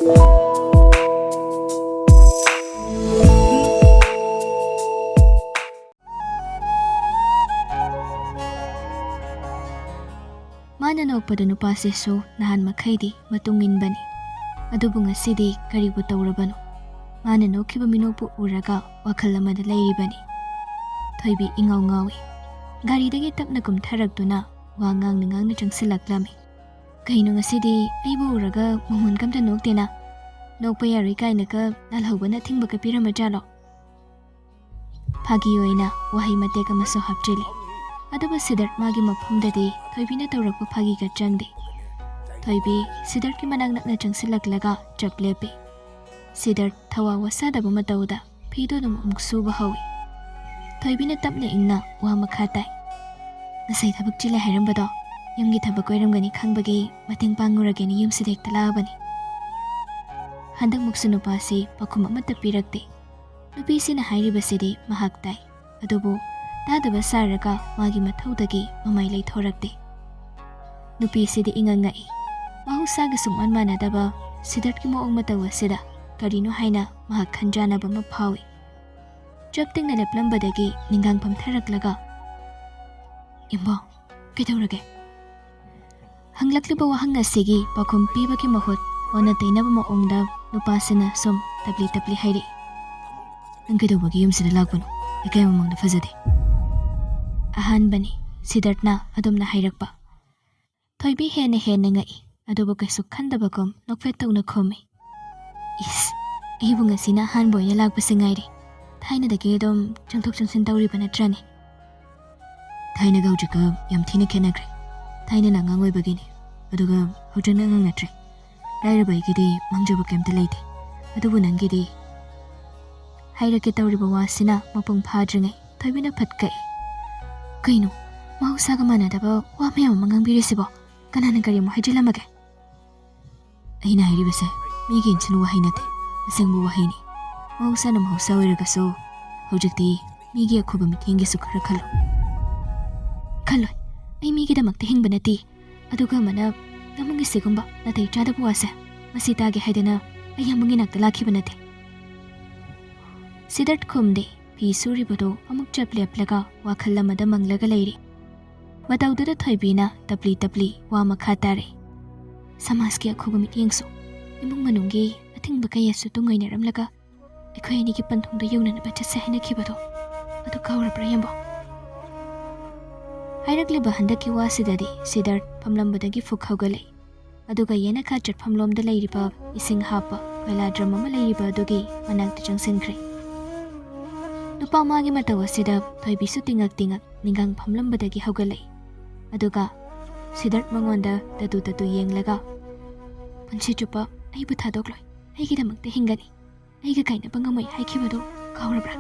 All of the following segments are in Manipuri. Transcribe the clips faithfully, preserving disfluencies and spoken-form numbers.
ꯃꯥꯅ ꯅꯣꯛꯄꯗ ꯅꯨꯄꯥꯁꯤꯁꯨ ꯅꯍꯥꯟ ꯃꯈꯩꯗꯤ ꯃꯇꯨꯡ ꯏꯟꯕꯅꯤ꯫ ꯑꯗꯨꯕꯨ ꯉꯁꯤꯗꯤ ꯀꯔꯤꯕꯨ ꯇꯧꯔꯕꯅꯣ? ꯃꯥꯅ ꯅꯣꯛꯈꯤꯕ ꯃꯤꯅꯣꯛꯄꯨ ꯎꯔꯒ ꯋꯥꯈꯜ ꯑꯃꯗ ꯂꯩꯔꯤꯕꯅꯤ꯫ ꯊꯣꯏꯕꯤ ꯏꯉꯥꯎ ꯉꯥꯎꯏ꯫ ꯒꯥꯔꯤꯗꯒꯤ ꯇꯞꯅ ꯀꯨꯝꯊꯔꯛꯇꯨꯅ ꯋꯥ ꯉꯥꯡꯅ ꯉꯥꯡꯅ ꯆꯪꯁꯤꯜꯂꯛꯂꯝꯃꯤ꯫ "ꯀꯩꯅꯣ, ꯉꯁꯤꯗꯤ ꯑꯩꯕꯨ ꯎꯔꯒ ꯃꯣꯃꯣꯟ ꯀꯝꯇ ꯅꯣꯛꯇꯦꯅ? ꯅꯣꯛꯄ ꯌꯥꯔꯣꯏ ꯀꯥꯏꯅꯒ ꯂꯥꯜꯍꯧꯕꯅ ꯑꯊꯤꯡꯕꯒ ꯄꯤꯔꯝꯃꯖꯥꯠꯂꯣ?" ꯐꯥꯒꯤ ꯑꯣꯏꯅ ꯋꯥꯍꯩ ꯃꯇꯦꯛ ꯑꯃꯁꯨ ꯍꯥꯞꯆꯤꯜꯂꯤ꯫ ꯑꯗꯨꯕꯨ ꯁꯤꯗꯔꯠ ꯃꯥꯒꯤ ꯃꯐꯝꯗꯗꯤ ꯊꯣꯏꯕꯤꯅ ꯇꯧꯔꯛꯄ ꯐꯥꯒꯤꯒ ꯆꯪꯗꯦ꯫ ꯊꯣꯏꯕꯤ ꯁꯤꯗꯔꯠꯀꯤ ꯃꯅꯥꯛ ꯅꯛꯅ ꯆꯪꯁꯤꯜꯂꯛꯂꯒ ꯆꯞ ꯂꯦꯞꯄꯤ꯫ ꯁꯤꯗꯔꯠ ꯊꯋꯥ ꯋꯥꯁꯥꯗꯕ ꯃꯇꯧꯗ ꯐꯤꯗꯨ ꯑꯗꯨꯝ ꯑꯃꯨꯛ ꯁꯨꯕ ꯍꯧꯏ꯫ ꯊꯣꯏꯕꯤꯅ ꯇꯞꯅ ꯏꯪꯅ ꯋꯥ ꯃꯈꯥ ꯇꯥꯏ꯫ "ꯉꯁꯥꯏ ꯊꯕꯛ ꯆꯤꯜꯂꯦ ꯍꯥꯏꯔꯝꯕꯗꯣ ꯌꯨꯝꯒꯤ ꯊꯕꯛ ꯑꯣꯏꯔꯝꯒꯅꯤ ꯈꯪꯕꯒꯤ ꯃꯇꯦꯡ ꯄꯥꯡꯉꯨꯔꯒꯦꯅ ꯌꯨꯝꯁꯤꯗ ꯍꯦꯛꯇ ꯂꯥꯛꯑꯕꯅꯤ꯫" ꯍꯟꯗꯛꯃꯨꯛꯁꯨ ꯅꯨꯄꯥꯁꯤ ꯄꯥꯎꯈꯨꯝ ꯑꯃꯠꯇ ꯄꯤꯔꯛꯇꯦ꯫ ꯅꯨꯄꯤꯁꯤꯅ ꯍꯥꯏꯔꯤꯕꯁꯤꯗꯤ ꯃꯍꯥꯛ ꯇꯥꯏ, ꯑꯗꯨꯕꯨ ꯇꯥꯗꯕ ꯁꯥꯔꯒ ꯃꯥꯒꯤ ꯃꯊꯧꯗꯒꯤ ꯃꯃꯥꯏ ꯂꯩꯊꯣꯔꯛꯇꯦ꯫ ꯅꯨꯄꯤꯁꯤꯗꯤ ꯏꯉꯛ ꯉꯛꯏ꯫ ꯃꯍꯧꯁꯥꯒ ꯁꯨꯡꯃꯥꯟ ꯃꯥꯟꯅꯗꯕ ꯁꯤꯗꯔꯠꯀꯤ ꯃꯑꯣꯡ ꯃꯇꯧ ꯑꯁꯤꯗ ꯀꯔꯤꯅꯣ ꯍꯥꯏꯅ ꯃꯍꯥꯛ ꯈꯟꯖꯥꯟꯅꯕ ꯑꯃ ꯐꯥꯎꯏ꯫ ꯆꯞ ꯇꯤꯡꯅ ꯂꯦꯞꯂꯝꯕꯗꯒꯤ ꯅꯤꯡꯒꯥꯡ ꯐꯝꯊꯔꯛꯂꯒ, "ꯏꯃꯥ, ꯀꯩꯗꯧꯔꯒꯦ?" ꯍꯪꯂꯛꯂꯤꯕ ꯋꯥꯍꯪ ꯑꯁꯤꯒꯤ ꯄꯥꯎꯈꯨꯝ ꯄꯤꯕꯒꯤ ꯃꯍꯨꯠ ꯑꯣꯟꯅ ꯇꯩꯅꯕ ꯃꯑꯣꯡꯗ ꯅꯨꯄꯥꯁꯤꯅ ꯁꯨꯝ ꯇꯞꯂꯤ ꯇꯞꯂꯤ ꯍꯥꯏꯔꯛꯏ꯫ "ꯅꯪ ꯀꯩꯗꯧꯕꯒꯤ ꯌꯨꯝꯁꯤꯗ ꯂꯥꯛꯄꯅꯣ? ꯂꯩꯀꯥꯏ ꯃꯃꯥꯡꯗ ꯐꯖꯗꯦ꯫" ꯑꯍꯥꯟꯕꯅꯤ, ꯁꯤꯗꯔꯠꯅ ꯑꯗꯨꯝꯅ ꯍꯥꯏꯔꯛꯄ꯫ ꯊꯣꯏꯕꯤ ꯍꯦꯟꯅ ꯍꯦꯟꯅ ꯉꯛꯏ, ꯑꯗꯨꯕꯨ ꯀꯩꯁꯨ ꯈꯟꯗꯕꯒꯨꯝ ꯅꯣꯛꯐꯦꯠ ꯇꯧꯅ ꯈꯨꯝꯃꯤ꯫ "ꯏꯁ, ꯑꯩꯕꯨ ꯉꯁꯤꯅ ꯑꯍꯥꯟꯕ ꯑꯣꯏꯅ ꯂꯥꯛꯄꯁꯦ ꯉꯥꯏꯔꯦ꯫ ꯊꯥꯏꯅꯗꯒꯤ ꯑꯗꯨꯝ ꯆꯪꯊꯣꯛ ꯆꯪꯁꯤꯟ ꯇꯧꯔꯤꯕ ꯅꯠꯇ꯭ꯔꯅꯦ?" "ꯊꯥꯏꯅꯒ ꯍꯧꯖꯤꯛꯀ ꯌꯥꯝ ꯊꯤꯅ ꯈꯦꯠꯅꯈ꯭ꯔꯦ꯫ ꯊꯥꯏꯅꯅ ꯑꯉꯥꯡ ꯑꯣꯏꯕꯒꯤꯅꯤ, ꯑꯗꯨꯒ ꯍꯧꯖꯤꯛꯅ ꯑꯉꯥꯡ ꯅꯠꯇ꯭ꯔꯦ꯫ ꯂꯥꯏꯔꯕ ꯑꯩꯒꯤꯗꯤ ꯃꯥꯡꯖꯕ ꯀꯩꯝꯇ ꯂꯩꯇꯦ꯫ ꯑꯗꯨꯕꯨ ꯅꯪꯒꯤꯗꯤ꯫" ꯍꯥꯏꯔꯛꯀꯦ ꯇꯧꯔꯤꯕ ꯋꯥꯁꯤꯅ ꯃꯄꯨꯡ ꯐꯥꯗ꯭ꯔꯤꯉꯩ ꯊꯣꯏꯕꯤꯅ ꯐꯠ ꯀꯛꯏ꯫ "ꯀꯩꯅꯣ, ꯃꯍꯧꯁꯥꯒ ꯃꯥꯟꯅꯗꯕ ꯋꯥ ꯃꯌꯥꯝ ꯑꯃ ꯉꯥꯡꯕꯤꯔꯤꯁꯤꯕꯣ? ꯀꯅꯥꯅ ꯀꯔꯤ ꯑꯃꯨꯛ ꯍꯥꯏꯖꯤꯜꯂꯝꯃꯒꯦ?" "ꯑꯩꯅ ꯍꯥꯏꯔꯤꯕꯁꯦ ꯃꯤꯒꯤ ꯏꯟꯁꯤꯟ ꯋꯥꯍꯩ ꯅꯠꯇꯦ, ꯑꯁꯦꯡꯕ ꯋꯥꯍꯩꯅꯤ꯫ ꯃꯍꯧꯁꯥꯅ ꯃꯍꯧꯁꯥ ꯑꯣꯏꯔꯒꯁꯨ ꯍꯧꯖꯤꯛꯇꯤ ꯃꯤꯒꯤ ꯑꯈꯨꯕ ꯃꯤꯠꯌꯦꯡꯒꯤꯁꯨ ꯈꯔ ꯈꯜꯂꯨ꯫" "ꯈꯜꯂꯣꯏ, ꯑꯩ ꯃꯤꯒꯤꯗꯃꯛꯇ ꯍꯤꯡꯕ ꯅꯠꯇꯦ꯫ ꯑꯗꯨꯒ ꯑꯃꯅ ꯅꯃꯨꯡꯒꯤ ꯁꯤꯒꯨꯝꯕ ꯅꯥꯇꯩ ꯆꯥꯗꯕ ꯋꯥꯁꯦ ꯃꯁꯤ ꯇꯥꯒꯦ ꯍꯥꯏꯗꯅ ꯑꯩ ꯌꯥꯝꯕꯨꯡꯒꯤ ꯅꯥꯛꯇ ꯂꯥꯛꯈꯤꯕ ꯅꯠꯇꯦ꯫ ꯁꯤꯗꯔꯠ ꯈꯨꯝꯗꯦ꯫ ꯐꯤ ꯁꯨꯔꯤꯕꯗꯨ ꯑꯃꯨꯛ ꯆꯞ ꯂꯦꯞꯂꯒ ꯋꯥꯈꯜ ꯑꯃꯗ ꯃꯪꯂꯒ ꯂꯩꯔꯤ꯫ ꯃꯇꯧꯗꯨꯗ ꯊꯣꯏꯕꯤꯅ ꯇꯞꯂꯤ ꯇꯞꯂꯤ ꯋꯥ ꯃꯈꯥ ꯇꯥꯔꯦ꯫ ꯁꯃꯥꯖꯀꯤ ꯑꯈꯨꯕ ꯃꯤꯠꯌꯦꯡꯁꯨ, ꯏꯃꯨꯡ ꯃꯅꯨꯡꯒꯤ ꯑꯊꯤꯡꯕ ꯀꯌꯥꯁꯨ ꯇꯨꯡꯑꯣꯏꯅꯔꯝꯂꯒ ꯑꯩꯈꯣꯏ ꯑꯅꯤꯒꯤ ꯄꯟꯊꯨꯡꯗ ꯌꯧꯅꯅꯕ ꯆꯠꯁꯦ ꯍꯥꯏꯅꯈꯤꯕꯗꯣ, ꯑꯗꯨ ꯀꯥꯎꯔꯕ꯭ꯔꯥ ꯌꯥꯝꯕꯨꯡ? ꯍꯥꯏꯔꯛꯂꯤꯕ ꯍꯟꯗꯛꯀꯤ ꯋꯥꯁꯤꯗꯗꯤ ꯁꯤꯗꯔꯠ ꯐꯝꯂꯝꯕꯗꯒꯤ ꯐꯨꯛ ꯍꯧꯒꯠꯂꯛꯏ꯫ ꯑꯗꯨꯒ ꯌꯦꯅꯈꯥ ꯆꯠꯐꯝꯂꯣꯝꯗ ꯂꯩꯔꯤꯕ ꯏꯁꯤꯡ ꯍꯥꯞꯄ ꯀꯣꯏꯂꯥ ꯗ꯭ꯔꯝ ꯑꯃ ꯂꯩꯔꯤꯕ ꯑꯗꯨꯒꯤ ꯃꯅꯥꯛꯇ ꯆꯪꯁꯤꯟꯈ꯭ꯔꯦ꯫ ꯅꯨꯄꯥ ꯃꯥꯒꯤ ꯃꯇꯧ ꯑꯁꯤꯗ ꯊꯣꯏꯕꯤꯁꯨ ꯇꯤꯡꯉꯛ ꯇꯤꯡꯉꯛ ꯅꯤꯡꯒꯥꯡ ꯐꯝꯂꯝꯕꯗꯒꯤ ꯍꯧꯒꯠꯂꯛꯏ꯫ ꯑꯗꯨꯒ ꯁꯤꯗꯔꯠ ꯃꯉꯣꯟꯗ ꯇꯇꯨ ꯇꯇꯨ ꯌꯦꯡꯂꯒ, "ꯄꯨꯟꯁꯤ ꯆꯨꯞꯄ ꯑꯩꯕꯨ ꯊꯥꯗꯣꯛꯂꯣꯏ, ꯑꯩꯒꯤꯗꯃꯛꯇ ꯍꯤꯡꯒꯅꯤ, ꯑꯩꯒ ꯀꯥꯏꯅꯕ ꯉꯝꯃꯣꯏ ꯍꯥꯏꯈꯤꯕꯗꯨ ꯀꯥꯎꯔꯕ꯭ꯔꯥ?"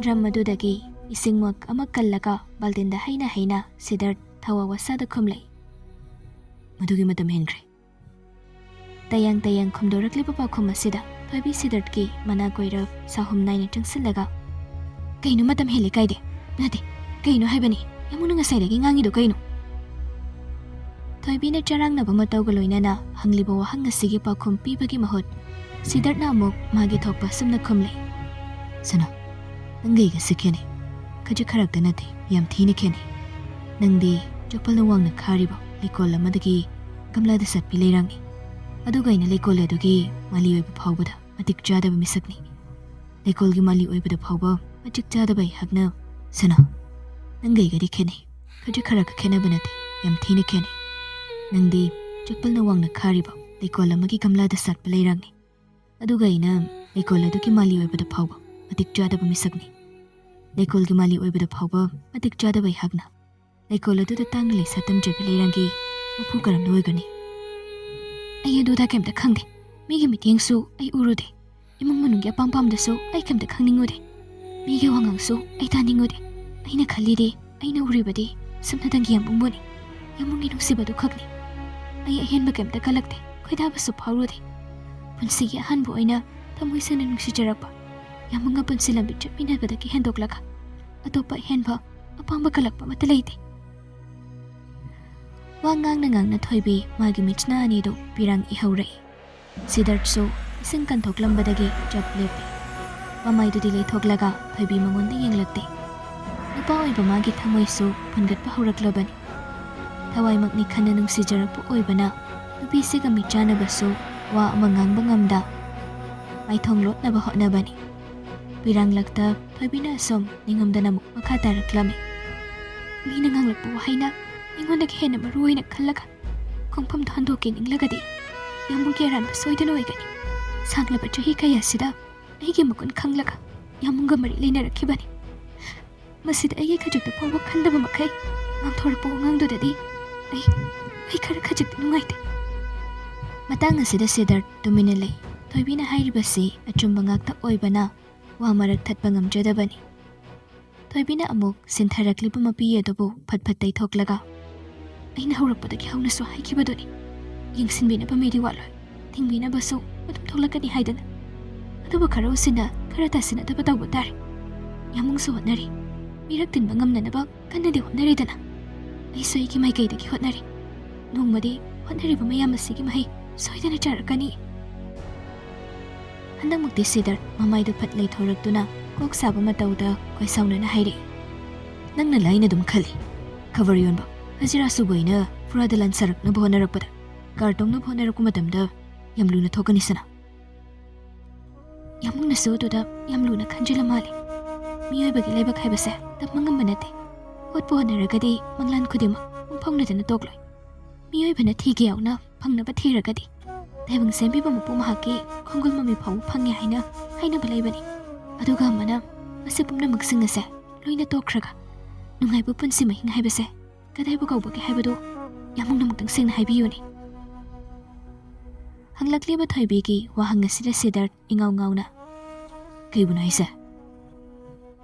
ꯗ꯭ꯔꯝ ꯑꯗꯨꯗꯒꯤ ꯏꯁꯤꯡꯃꯛ ꯑꯃ ꯀꯜꯂꯒ ꯕꯥꯜꯇꯤꯟꯗ ꯍꯩꯅ ꯍꯩꯅ ꯁꯤꯗꯔꯠ ꯊꯋꯥ ꯋꯥꯁꯥꯗ ꯈꯨꯝꯂꯛꯏ꯫ "ꯃꯗꯨꯒꯤ ꯃꯇꯝ ꯍꯦꯟꯈ꯭ꯔꯦ꯫" ꯇꯌꯥꯡ ꯇꯌꯥꯡ ꯈꯨꯝꯗꯣꯔꯛꯂꯤꯕ ꯄꯥꯎꯈꯨꯝ ꯑꯁꯤꯗ ꯊꯣꯏꯕꯤ ꯁꯤꯗꯔꯠꯀꯤ ꯃꯅꯥ ꯀꯣꯏꯔꯞ ꯁꯥꯍꯨꯝ ꯅꯥꯏꯅ ꯆꯪꯁꯤꯜꯂꯒ, "ꯀꯩꯅꯣ ꯃꯇꯝ ꯍꯦꯜꯂꯦ ꯀꯥꯏꯗꯦ? ꯅꯠꯇꯦ, ꯀꯩꯅꯣ ꯍꯥꯏꯕꯅꯤ? ꯌꯥꯝꯕꯨꯡꯅ ꯉꯁꯥꯏꯗꯒꯤ ꯉꯥꯡꯉꯤꯗꯣ ꯀꯩꯅꯣ?" ꯊꯣꯏꯕꯤꯅ ꯆꯔꯥꯡꯅꯕ ꯃꯇꯧꯒ ꯂꯣꯏꯅꯅ ꯍꯪꯂꯤꯕ ꯋꯥꯍꯪ ꯑꯁꯤꯒꯤ ꯄꯥꯎꯈꯨꯝ ꯄꯤꯕꯒꯤ ꯃꯍꯨꯠ, ꯁꯤꯗꯔꯠꯅ ꯑꯃꯨꯛ ꯃꯥꯒꯤ ꯊꯣꯛꯄ ꯑꯁꯨꯝꯅ ꯈꯨꯝꯂꯦ꯫ "ꯁꯅꯥ, ꯅꯪꯒ ꯑꯩꯒꯁꯦ ꯈꯦꯠꯅꯩ꯫ ꯈꯖꯤꯛ ꯈꯔꯛꯇ ꯅꯠꯇꯦ, ꯌꯥꯝ ꯊꯤꯅ ꯈꯦꯠꯅꯩ꯫ ꯅꯪꯗꯤ ꯆꯄꯜꯅ ꯋꯥꯡꯅ ꯈꯥꯔꯤꯕ ꯂꯩꯀꯣꯜ ꯑꯃꯗꯒꯤ ꯒꯝꯂꯥꯗ ꯆꯠꯄꯤ ꯂꯩꯔꯥꯡꯅꯤ꯫ ꯑꯗꯨꯒ ꯑꯩꯅ ꯂꯩꯀꯣꯜ ꯑꯗꯨꯒꯤ ꯃꯥꯂꯤ ꯑꯣꯏꯕ ꯐꯥꯎꯕꯗ ꯃꯇꯤꯛ ꯆꯥꯗꯕ ꯃꯤꯁꯛꯅꯤ꯫ ꯂꯩꯀꯣꯜꯒꯤ ꯃꯥꯂꯤ ꯑꯣꯏꯕꯗ ꯐꯥꯎꯕ ꯃꯇꯤꯛ ꯆꯥꯗꯕ ꯑꯩꯍꯥꯛꯅ, ꯁꯅꯥ, ꯅꯪꯒ ꯑꯩꯒꯗꯤ ꯈꯦꯠꯅꯩ꯫ ꯈꯖꯤꯛ ꯈꯔꯛꯀ ꯈꯦꯠꯅꯕ ꯅꯠꯇꯦ, ꯌꯥꯝ ꯊꯤꯅ ꯈꯦꯠꯅꯩ꯫ ꯅꯪꯗꯤ ꯆꯄꯜꯅ ꯋꯥꯡꯅ ꯈꯥꯔꯤꯕ ꯂꯩꯀꯣꯜ ꯑꯃꯒꯤ ꯒꯝꯂꯥꯗ ꯁꯥꯠꯄ ꯂꯩꯔꯥꯡꯅꯤ꯫ ꯑꯗꯨꯒ ꯑꯩꯅ ꯂꯩꯀꯣꯜ ꯑꯗꯨꯒꯤ ꯃꯥꯂꯤ ꯑꯣꯏꯕꯗ ꯐꯥꯎꯕ ꯃꯇꯤꯛ ꯆꯥꯗꯕ ꯃꯤꯁꯛꯅꯤ꯫ ꯂꯩꯀꯣꯜꯒꯤ ꯃꯥꯂꯤ ꯑꯣꯏꯕꯗ ꯐꯥꯎꯕ ꯃꯇꯤꯛ ꯆꯥꯗꯕ ꯑꯩꯍꯥꯛꯅ ꯂꯩꯀꯣꯜ ꯑꯗꯨꯗ ꯇꯥꯡꯅ ꯂꯩꯁꯥ ꯇꯝꯖꯕꯤ ꯂꯩꯔꯥꯡꯒꯤ ꯃꯄꯨ ꯀꯔꯝꯅ ꯑꯣꯏꯒꯅꯤ?" "ꯑꯩ ꯑꯗꯨꯗ ꯀꯩꯝꯇ ꯈꯪꯗꯦ꯫ ꯃꯤꯒꯤ ꯃꯤꯠꯌꯦꯡꯁꯨ ꯑꯩ ꯎꯔꯨꯗꯦ꯫ ꯏꯃꯨꯡ ꯃꯅꯨꯡꯒꯤ ꯑꯄꯥꯝ ꯄꯥꯝꯗꯁꯨ ꯑꯩ ꯀꯩꯝꯇ ꯈꯪꯅꯤꯡꯉꯨꯗꯦ꯫ ꯃꯤꯒꯤ ꯋꯥꯉꯥꯡꯁꯨ ꯑꯩ ꯇꯥꯅꯤꯡꯉꯨꯗꯦ꯫ ꯑꯩꯅ ꯈꯜꯂꯤꯗꯤ, ꯑꯩꯅ ꯎꯔꯤꯕꯗꯤ ꯁꯨꯞꯅꯇꯪꯒꯤ ꯌꯥꯝꯕꯨꯡꯕꯨꯅꯤ꯫ ꯌꯥꯝꯕꯨꯡꯒꯤ ꯅꯨꯡꯁꯤꯕꯗꯨ ꯈꯛꯅꯤ꯫ ꯑꯩ ꯑꯍꯦꯟꯕ ꯀꯩꯝꯇ ꯀꯜꯂꯛꯇꯦ, ꯈꯣꯏꯗꯥꯕꯁꯨ ꯐꯥꯎꯔꯨꯗꯦ꯫ ꯄꯨꯟꯁꯤꯒꯤ ꯑꯍꯥꯟꯕ ꯑꯣꯏꯅ ꯊꯃꯣꯏ ꯁꯦꯡꯅ ꯅꯨꯡꯁꯤꯖꯔꯛꯄ, ꯌꯥꯝꯕꯨꯡꯒ ꯄꯨꯟꯁꯤ ꯂꯝꯕꯤ ꯆꯠꯃꯤꯟꯅꯕꯗꯒꯤ ꯍꯦꯟꯗꯣꯛꯂꯒ ꯑꯇꯣꯞꯄ ꯑꯍꯦꯟꯕ ꯑꯄꯥꯝꯕ ꯀꯜꯂꯛꯄ ꯑꯃꯠꯇ ꯂꯩꯇꯦ꯫" ꯋꯥ ꯉꯥꯡꯅ ꯉꯥꯡꯅ ꯊꯣꯏꯕꯤ ꯃꯥꯒꯤ ꯃꯤꯠꯁꯅꯥ ꯑꯅꯤꯗꯨ ꯄꯤꯔꯥꯡ ꯏꯍꯧꯔꯛꯏ꯫ ꯁꯤꯗꯔꯠꯁꯨ ꯏꯁꯤꯡ ꯀꯟꯊꯣꯛꯂꯝꯕꯗꯒꯤ ꯆꯞ ꯂꯦꯞꯄꯤ꯫ ꯃꯃꯥꯏꯗꯨꯗꯤ ꯂꯩꯊꯣꯛꯂꯒ ꯊꯣꯏꯕꯤ ꯃꯉꯣꯟꯗ ꯌꯦꯡꯂꯛꯇꯦ꯫ ꯅꯨꯄꯥ ꯑꯣꯏꯕ ꯃꯥꯒꯤ ꯊꯃꯣꯏꯁꯨ ꯐꯨꯟꯒꯠꯄ ꯍꯧꯔꯛꯂꯕꯅꯤ꯫ ꯊꯋꯥꯏꯃꯛꯅꯤ ꯈꯟꯅ ꯅꯨꯡꯁꯤꯖꯔꯛꯄ ꯑꯣꯏꯕꯅ ꯅꯨꯄꯤꯁꯤꯒ ꯃꯤꯠꯆꯥꯟꯅꯕꯁꯨ ꯋꯥ ꯑꯃ ꯉꯥꯡꯕ ꯉꯝꯗ ꯃꯥꯏꯊꯣꯡ ꯂꯣꯠꯅꯕ ꯍꯣꯠꯅꯕꯅꯤ꯫ ꯄꯤꯔꯥꯡꯂꯛꯇ ꯊꯣꯏꯕꯤꯅ ꯑꯁꯨꯝ ꯅꯤꯡꯉꯝꯗꯅ ꯑꯃꯨꯛ ꯃꯈꯥ ꯇꯥꯔꯛꯂꯝꯃꯤ꯫ ꯃꯤꯅ ꯉꯥꯡꯂꯛꯄ ꯋꯥꯍꯩꯅ ꯑꯩꯉꯣꯟꯗꯒꯤ ꯍꯦꯟꯅ ꯃꯔꯨ ꯑꯣꯏꯅ ꯈꯜꯂꯒ ꯈꯣꯡꯐꯝꯗꯣ ꯍꯟꯗꯣꯛꯀꯦ ꯅꯤꯡꯂꯒꯗꯤ ꯌꯥꯝꯕꯨꯡꯒꯤ ꯑꯔꯥꯟꯕ ꯁꯣꯏꯗꯅ ꯑꯣꯏꯒꯅꯤ꯫ ꯁꯥꯡꯂꯕ ꯆꯍꯤ ꯀꯌꯥꯁꯤꯗ ꯑꯩꯒꯤ ꯃꯒꯨꯟ ꯈꯪꯂꯒ ꯌꯥꯝꯕꯨꯡꯒ ꯃꯔꯤ ꯂꯩꯅꯔꯛꯈꯤꯕꯅꯤ꯫ ꯃꯁꯤꯗ ꯑꯩꯒꯤ ꯈꯖꯤꯛꯇ ꯐꯥꯎꯕ ꯈꯟꯗꯕ ꯃꯈꯩ ꯉꯥꯡꯊꯣꯔꯛꯄ ꯋꯥꯉꯥꯡꯗꯨꯗꯗꯤ ꯑꯩ, ꯑꯩ ꯈꯔ ꯈꯖꯤꯛꯇꯤ ꯅꯨꯡꯉꯥꯏꯇꯦ꯫ ꯃꯇꯥꯡ ꯑꯁꯤꯗ ꯁꯤꯗꯔ ꯇꯨꯃꯤꯟꯅ ꯂꯩ꯫ ꯊꯣꯏꯕꯤꯅ ꯍꯥꯏꯔꯤꯕꯁꯤ ꯑꯆꯨꯝꯕ ꯉꯥꯛꯇ ꯑꯣꯏꯕꯅ ꯋꯥ ꯃꯔꯛ ꯊꯠꯄ ꯉꯝꯖꯗꯕꯅꯤ꯫ ꯊꯣꯏꯕꯤꯅ ꯑꯃꯨꯛ ꯁꯤꯟꯊꯔꯛꯂꯤꯕ ꯃꯄꯤ ꯑꯗꯨꯕꯨ ꯐꯠ ꯐꯠ ꯇꯩꯊꯣꯛꯂꯒ, "ꯑꯩꯅ ꯍꯧꯔꯛꯄꯗꯒꯤ ꯍꯧꯅꯁꯨ ꯍꯥꯏꯈꯤꯕꯗꯨꯅꯤ, ꯌꯦꯡꯁꯤꯟꯕꯤꯅꯕ ꯃꯤꯗꯤ ꯋꯥꯠꯂꯣꯏ, ꯊꯤꯡꯕꯤꯅꯕꯁꯨ ꯑꯗꯨꯝ ꯊꯣꯛꯂꯛꯀꯅꯤ ꯍꯥꯏꯗꯅ꯫ ꯑꯗꯨꯕꯨ ꯈꯔ ꯎꯁꯤꯟꯅ ꯈꯔ ꯇꯥꯁꯤꯟꯅꯗꯕ ꯇꯧꯕ ꯇꯥꯔꯦ꯫ ꯌꯥꯝꯕꯨꯡꯁꯨ ꯍꯣꯠꯅꯔꯤ, ꯃꯤꯔꯛ ꯇꯤꯟꯕ ꯉꯝꯅꯅꯕ ꯀꯟꯅꯗꯤ ꯍꯣꯠꯅꯔꯤꯗꯅ꯫ ꯑꯩꯁꯨ ꯑꯩꯒꯤ ꯃꯥꯏꯀꯩꯗꯒꯤ ꯍꯣꯠꯅꯔꯤ꯫ ꯅꯣꯡꯃꯗꯤ ꯍꯣꯠꯅꯔꯤꯕ ꯃꯌꯥꯝ ꯑꯁꯤꯒꯤ ꯃꯍꯩ ꯁꯣꯏꯗꯅ ꯆꯥꯔꯛꯀꯅꯤ꯫" ꯍꯟꯗꯛꯃꯛꯇꯤ ꯁꯤꯗꯔ ꯃꯃꯥꯏꯗꯨ ꯐꯠ ꯂꯩꯊꯣꯔꯛꯇꯨꯅ ꯀꯣꯛ ꯁꯥꯕ ꯃꯇꯧꯗ ꯀꯣꯏꯁꯥꯎꯅꯅ ꯍꯥꯏꯔꯛꯏ꯫ "ꯅꯪꯅ ꯂꯥꯏꯅ ꯑꯗꯨꯝ ꯈꯜꯂꯤ꯫ ꯈꯕꯔ ꯌꯣꯟꯕ ꯍꯖꯤꯔꯥ ꯁꯨꯕ ꯑꯩꯅ ꯐꯨꯔꯥꯗ ꯂꯥꯟꯁꯔꯛꯅꯕ ꯍꯣꯠꯅꯔꯛꯄꯗ, ꯀꯥꯔ ꯇꯣꯡꯅꯕ ꯍꯣꯠꯅꯔꯛꯄ ꯃꯇꯝꯗ ꯌꯥꯝ ꯂꯨꯅ ꯊꯣꯛꯀꯅꯤ ꯁꯅꯥ꯫" ꯌꯥꯝꯕꯨꯡꯅꯁꯨ ꯑꯗꯨꯗ ꯌꯥꯝ ꯂꯨꯅ ꯈꯟꯖꯤꯜꯂ ꯃꯥꯜꯂꯦ꯫ ꯃꯤꯑꯣꯏꯕꯒꯤ ꯂꯥꯏꯕꯛ ꯍꯥꯏꯕꯁꯦ ꯇꯝꯕ ꯉꯝꯕ ꯅꯠꯇꯦ꯫ ꯍꯣꯠꯄꯨ ꯍꯣꯠꯅꯔꯒꯗꯤ ꯃꯪꯂꯥꯟ ꯈꯨꯗꯤꯡꯃꯛ ꯃꯪꯐꯥꯎꯅꯗꯅ ꯇꯣꯛꯂꯣꯏ꯫ ꯃꯤꯑꯣꯏꯕꯅ ꯊꯤꯒꯦ ꯌꯥꯎꯅ ꯐꯪꯅꯕ ꯊꯤꯔꯒꯗꯤ ꯇꯥꯏꯕꯪ ꯁꯦꯝꯕꯤꯕ ꯃꯄꯨ ꯃꯍꯥꯛꯀꯤ ꯈꯣꯡꯒꯨꯜ ꯃꯃꯤ ꯐꯥꯎꯕ ꯐꯪꯉꯦ ꯍꯥꯏꯅ ꯍꯥꯏꯅꯕ ꯂꯩꯕꯅꯤ꯫ ꯑꯗꯨꯒ ꯑꯃꯅ ꯃꯁꯤ ꯄꯨꯝꯅꯃꯛꯁꯤꯡ ꯑꯁꯦ ꯂꯣꯏꯅ ꯇꯣꯛꯈ꯭ꯔꯒ ꯅꯨꯡꯉꯥꯏꯕ ꯄꯨꯟꯁꯤ ꯃꯍꯤꯡ ꯍꯥꯏꯕꯁꯦ ꯀꯗꯥꯏꯕꯨ ꯀꯧꯕꯒꯦ ꯍꯥꯏꯕꯗꯨ ꯌꯥꯝꯕꯨꯡꯅ ꯑꯃꯨꯛꯇꯪ ꯁꯦꯡꯅ ꯍꯥꯏꯕꯤꯌꯨꯅꯦ꯫ ꯍꯪꯂꯛꯂꯤꯕ ꯊꯣꯏꯕꯤꯒꯤ ꯋꯥꯍꯪ ꯑꯁꯤꯗ ꯁꯤꯗꯔ ꯏꯉꯥꯎ ꯉꯥꯎꯅ, "ꯀꯩꯕꯨꯅꯣ ꯍꯥꯏꯁꯦ?"